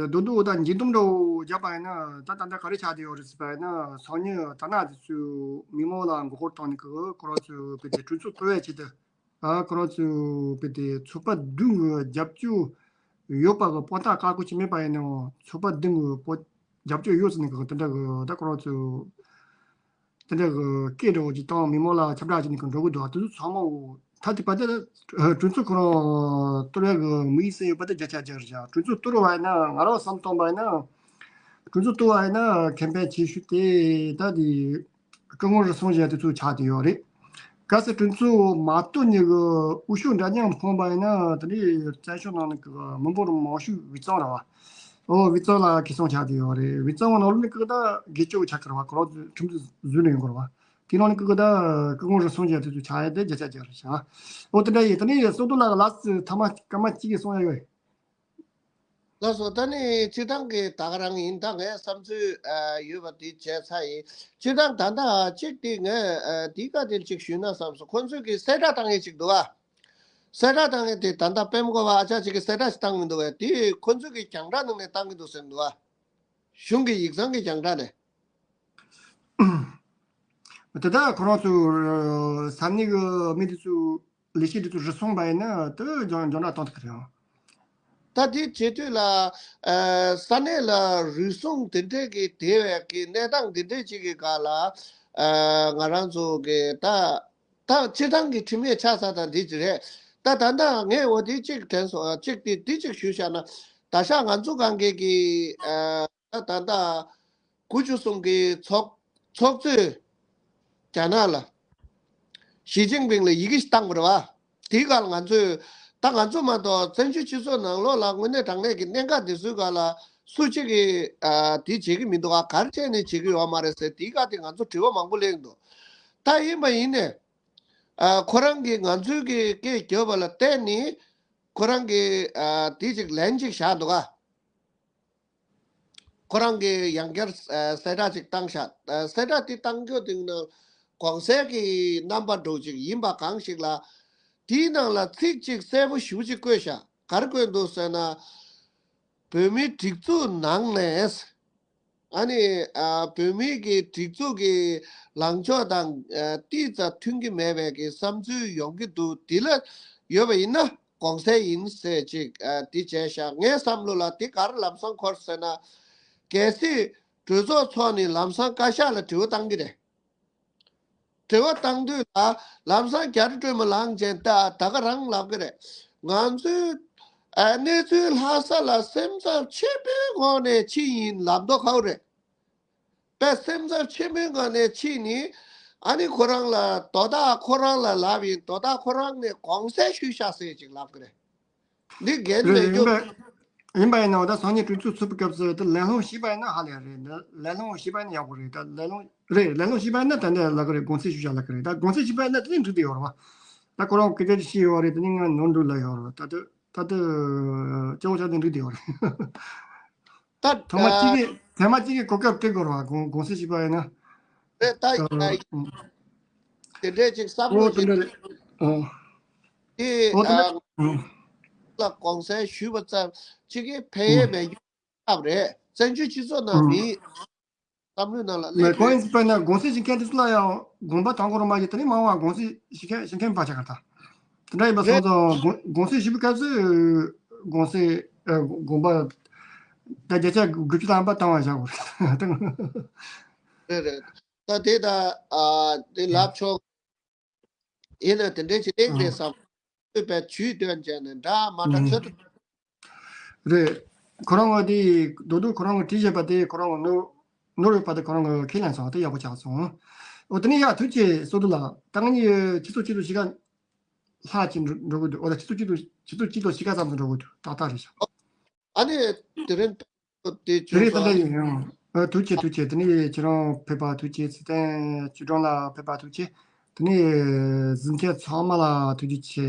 རྡོག་རྡོག་ད་འཇིགས་སྡོམ་འདྲ་བོ་བརྒྱབ་པ་ཡིན་ན་ད་ད་ལྟ་ག་རེ་ཆགས་བསྡད་ཡོད་རེད་ཟེར་བ་ཡིན་ན། སང་ཉིན་དར་ནག་དེ་ཚོས་མི་མང་ལ་མགོ་སྐོར་བཏང་ནས་ཁོ་ཁོ་རང་ཚོས་བོད་དེ་གྲོས་ཚོགས་གཏོར་བའི་ཆེད་དུ། ཨ། ཁོ་རང་ཚོས་བོད་དེ་ཚོགས་པ་བདུན་གྱི་རྒྱབ་སྐྱོར་ཡོད་པ་གི་དཔང་རྟགས་བཀག་འགོག་ཅིག་མེད་པ་ཡིན་ནའང་ཚོགས་པ་བདུན་གྱི་དཔང་རྒྱབ་སྐྱོར་ཡོད་ཟེར་ནས་གི་དེ་འདྲ་གི་ད་ཁོ་རང་ཚོས་དེ་འདྲ་གི་སྐད་འདྲ་བོ་ཅིག་བཏང་མི་མང་ལ་ཁྱབ་བསྒྲགས་བྱས་ནས་གི་འགྲོ་གི་འདུག་དེ་ཚོ་ཚང་མ་འོ་ད་དེ་བར་དེ་གྲོས་ཚོགས་ཁོ་རང་གཏོར་བའི་གི་དམིགས་ཡུལ་ཡོད་པ་དེ་བརྒྱ་ཆ་བརྒྱ་རེད་བཞག་གྲོས་ཚོགས་གཏོར་བ་ཡིན་ན་ང་རང་བསམ་བཏང་པ་ཡིན་ན། གྲོས་ཚོགས་གཏོར་བ་ཡིན་ན་ཁེ་ཕན་ཆེ་ཤོས་དེ་ད་དེ་སྐུ་ངོ་རུ་སོང་བཞིན་དེ་ཚོ་ཆགས་བསྡད་ཡོད་རེད། གལ་སྲིད་གྲོས་ཚོགས་མ་གཏོར་ནས་གི་འོས་ཤོག་འདྲ་མཉམ་ཕོངས་པ་ཡིན་ན་དེ་ནས་བཙན་བྱོལ་ནང་ནས་གི་མི་འབོར་མང་ཤོས་དབུས་གཙང་རེད་བ། ཨོ་དབུས་གཙང་ལ་གི་སོང་ཆགས་བསྡད་ཡོད་རེད། དབུས་གཙང་བ་ནང་ལོགས་ནས་གི་ད་དགེ་སྐྱོ་ཆགས་ཀྱི་རེད་བ། ཁོ་རང་ཚོས་ཁྲིམས་ཚོགས་བཟོས་ནས་ཡོང་གི་རེད་བ། དེ་ནང་ནས་གི་གི་ད་སྐུ་ངོ་རུ་སོང་བཞིན་དེ་ཚོ་ཆགས་ཡ་དེ་བརྒྱ་ཆ་བརྒྱ་རེད་བཞག་ཨོ་དེ་འདྲ་ཡིན། དེ་ནས་བསོད་རྡོར་ལགས་ལགས་སུ་ཐ་མ་སྐར་མ་གཅིག་གི་གསུང་ཡ་ཡོད། ལགས་སོ། ད་ནི་སྤྱིར་བཏང་གི་ད་ག་རང་ཡིན། ད་ངའི་བསམ་ཚུལ་ཨ་ཡོད་པ་དེ་བྱས་ཚར་ཡིན། སྤྱིར་བཏང་ད་ལྟ་གཅིག་དེ་ངས་ཨ་དེའི་བཀའ་དེ་གཅིག་ཞུས་ན་བསམ་སོང་། ཁོ་ཚོས་ཀྱི་གསལ་བསྒྲགས་བཏང་ཡས་གཅིག་འདུག་ཨ། གསལ་བསྒྲགས་བཏང་ཡས་དེ་ད་ལྟ་སྤེལ་མི་དགོས་པ་ཨ་ཅག་ཅིག་གིས་གསལ་བསྒྲགས་ཤིག་བཏང་མི་འདུག་པས། དེ་ཁོ་ཚོས་ཀྱི་རྒྱང་བསྒྲགས་ནང་ནས་བཏང་གི་འདུག་ཟེར་འདུག་ཨ། གཞུང་གི་ཡིག་ཚང་གི་རྒྱང་བསྒྲགས་ནས། དེ་ལྟར་ཁོ་རང་ཚོ་ས་གནས་ཀྱི་མི་དེ་ཚོ་ལས་བྱེད་དེ་ཚོ་རུལ་སོང་པ་ཡིན་ན་དེ་རྒྱང་རྒྱང་བསྒྲགས་གཏོང་ཐུབ་ཀྱི་རེད། ད་དེ་བྱེད་དུས་ལ་ཨ་ས་གནས་ལ་རུལ་སུངས་དེ་འདྲས་ཀྱི་དེ་བས་ཀྱི་གནས་སྟངས་དེ་འདྲས་ཅིག་གི་སྒང་ལ་ཨ་ང་རང་ཚོ་གི་ད་ད་སྤྱིར་བཏང་གི་ཁྲིམས་ཡིག་ཆགས་ཚར་དང་འདི་ཅི་རེད། ད་ད་ལྟ་ངས་འོ་དེ་གཅིག་དྲན་སོང་། ཨ་གཅིག་དེ་དེ་གཅིག་ཞུས་བཞག་ན། ད་ཆ་ང་ཚོ་གང་གི་གི་ཨ། ད་ད་ལྟ་དགུ་བཅུ་གསུམ་གྱི་ཚོགས་ཚོགས་གཙོས་རྒྱ་ནག་ལ་ཞི་ཅིན་ཕིང་ལ་ཡི་གེ་ཞིག་བཏང་བ་རེད་བ། དེའི་སྐབས་ལ་ང་ཚོས་ད་ང་ཚོ་མ་གཏོགས་བཙན་བྱོལ་སྤྱི་ཚོགས་ནང་ལོགས་ལ་དངོས་གནས་དྲང་གནས་ཀྱི་གནད་འགག་འདི་ཚོའི་སྐབས་ལ་སུ་གཅིག་གིས་ཨ་དེ་བྱེད་ཀྱི་མི་འདུག་ག་ག་རེ་བྱས་ནས་བྱེད་ཀྱི་ཡོད་མ་རེད་ཟེར། དེའི་སྐབས་དེ་ང་ཚོ་དྲི་བ་མང་པོ་སླེབས་འདུག་ད་ཡིན་པ་ཡིན་ནས་ཨ་ཁོ་རང་གིས་ང་ཚོའི་གི་སྐད་བརྒྱབ་པ་ལ་བརྟེན་ནས་ཁོ་རང་གིས་ཨ་དེ་ཅིག་ལན་ཅིག་བཞག་འདུག་ག་ཁོ་རང་གིས་ཡང་བསྐྱར་ཨ་གསལ་བསྒྲགས་ཅིག་བཏང་ཤག་ཨ་གསལ་བསྒྲགས་དེ་བཏང་རྒྱུ་དེ་ནང་གོང་གསལ་གྱི་རྣམ་པ་འདྲ་བོ་ཅིག་ཡིན་པ་གང་ཞིག་ལ། དེའི་ནང་ལ་ཚིག་ཅིག་གསལ་པོ་ཞེ་པོ་ཅིག་བཀོད་ཤག་ག་རེ་བཀོད་འདུག་ཟེར་ན། བོད་མིའི་སྒྲིག་འཛུགས་ནང་ནས། ཨ་ནི་ཨ་བོད་མིའི་གི་སྒྲིག་འཛུགས་ཀྱི་ལངས་ཕྱོགས་དང་ཨ་ཏིས་ཙམ་མཐུན་གྱི་མེད་པའི་གི་བསམ་ཚུལ་ཡོང་གི་འདུག་དེ་ལ་ཡོད་པ་ཡིན་ན་གོང་གསལ་ཡིན་ཟེར་ཅིག་ཨ་དེ་བྱས་ཤག་ངའི་བསམ་བློ་ལ་དེ་ག་རེ་ལམ་སང་འཁོར་ཟེར་ན། གལ་སྲིད་གྲོས་ཚོགས་ཚོགས་ནས་ལམ་སང་བཀའ་ཤག་ལ་དྲི་བ་བཏང་གི་རེད། དྲི་བ་བཏང་དུས་ལ་ལམ་སང་རྒྱ་རི་སྒྲོལ་མ་ལངས་བྱས་ད་ད་ག་རང་ལབ་ཀྱི་རེད། ང་ཚོའི་ཨ་གནས་ཚུལ་ལྷག་ས་ལ་སེམས་འཚབ་ཆེན་པོའི་ངང་ནས་ཕྱིན་ཡིན་ལབ་མདོག་ཁ་པོ་རེད། དཔེ་སེམས་འཚབ་ཆེན་པོའི་ངང་ནས་ཕྱིན་ནི། ཨ་ནི་ཁོ་རང་ལ་དོ་བདག་ཁོ་རང་ལ་ལབ་ཡིན། དོ་བདག་ཁོ་རང་ནས་དགོངས་སེལ་ཞུས་ཤག་ཟེར་ཅིག་ལབ་ཀྱི་རེད། འདི་འགན་རེད། མེད་ཡིན་རྒྱུ། པ་ཡིན་པ་ཡིན་ནའང་ད་སང་ཉིན་གྲོས་ཚོགས་ཚུགས་པའི་སྐབས་སུ་ད་ལན་སློང་ཞིག་པ་ཡིན་ན་ཧ་ལས་རེད། ད་ལན་སློང་ཞིག་པ་ཡིན་ན་ཡག་པོ་རེད། ད་ལན་སློང་རེད། ལན་སློང་ཞིག་པ་ཡིན་ན་ད་འདི་ལབ་ཀྱི་རེད། དགོངས་སེལ་ཞུ་བྱ་ལབ་ཀྱི་རེད། ད་དགོངས་སེལ་ཞིག་པ་ཡིན་ན་དེ་ནས་འགྲིག་བསྡད་ཡོད་རེད་བ། ད་ཁོ་རང་སྐད་ཆ་ཅིག་བཤད་ཡོད་རེད། དེ་ནས་ང་ནོར་འགྲོ་ལབ་ཡོད་རེད་བ། ད་དུ་ད་དུ་སྐྱོ་བོ་ཆགས་དེ་འགྲིག་བསྡད་ཡོད་རེད། ད་ཐོག་མ་གཅིག་གིས་ཐོག་མ་གཅིག་གིས་གོ་སྐབས་སྤྲད་དགོས་རེད་བ། དགོངས་དགོངས་སེལ་ཞིག་པ་ཡིན་ན། རེད། ད་ད་ཡིན་ན་ཡིན། དེ་འདྲས་ཅིག་བསམ་བློ་ཞིག་དེ་འདྲ་རེད། ཨོ། དེ་ཨ་ལ་གོང་གསལ་ཞུས་པ་ཙམ་གཅིག་གིས་ཕན་ཡས་མེད་རྒྱུ་ཐབས་རེད། བཙན་བྱོལ་སྤྱི་ཚོགས་ནང་མིའི་བསམ་བློའི་ནང་ལ་མེད་སླེབས་ཀྱི་ཀོ་ཡིན་ཟེར་བས་ན་དགོངས་སེལ་བྱེད་མཁན་དེ་ཚོ་ལ་ཡང་དགོངས་པ་དང་པོ་རང་མ་ཡིན། དེ་ནས་མང་བ་དགོངས་སེལ་བྱེད་མཁན་བྱེད་མཁན་པ་ཆགས་ཀྱི་རེད། དེ་འདྲ་ཡིན་པ་སོང་རེད། ཙང་དགོངས་དགོངས་སེལ་ཞུ་བའི་སྐབས་སུ་དགོངས་སེལ་ཨ་དགོངས་པ་ད་བརྒྱ་ཆ་དགུ་བཅུ་ཐམ་པ་བཏང་བ་བཞག་དགོས་རེད། རེད་རེད། ད་དེ་ད་ཨ་དེ་ལབ་ཆོག་ཡིན་ན་དེ་འདྲའི་ཅིག་གླེང་རེད་བསམ། ཨོ་བོད་པའི་ཇུས་འདོན་བྱས་ནས་འདྲ་མ་འདྲ་ཨོ་ཚོད་དུ། རེད། ཁོ་རང་ང་དེ་རྡོག་རྡོག་ཁོ་རང་ང་བྲིས་བཞག་པ་དེ་ཁོ་རང་ང་ནོར་ནོར་བའི་བར་དུ་ཁོ་རང་ང་ཁས་ལེན་སོང་བ་དེ་ཡག་པོ་ཆགས་སོང་། ཨོ་དེ་ནས་ཡ་ཐུགས་རྗེ་ཆེ་བསོད་སྡུག་ལགས། ད་ང་གཉིས་ཆུ་ཚོད་གཅིག་ཏུ་གཞིས་ཀ་ལྷག་ཅིག་འགྲོ་འགྲོ་གི་འདུག་ཨོ་ད་ཆུ་ཚོད་གཅིག་ཏུ་ཆུ་ཚོད་གཅིག་ཏུ་གཞིས་ཀ་ཙམ་དུ་འགྲོ་གི་འདུག་ཏག་ཏག་རེད་ཤག་ཨ་ནི་དེ་རིང་དེ་བྱུང་རེད། ད་ལྟ་སོང་། ཡིན་ཡང་། ཨ་ཐུགས་རྗེ་ཆེ། ཐུགས་རྗེ་ཆེ། དེ་ནས་ཁྱེད་རང་ཕེབས་པ་ཐུགས་རྗེ་ཆེ། ཚེ་བརྟན་ཆོས་སྒྲོན་ལགས་ཕེབས་པ་ཐུགས་རྗེ་ཆེ། དེ་ནས་གཟིགས་མཁན་ཚང་མ་ལ་ཐུགས་རྗེ་ཆེ།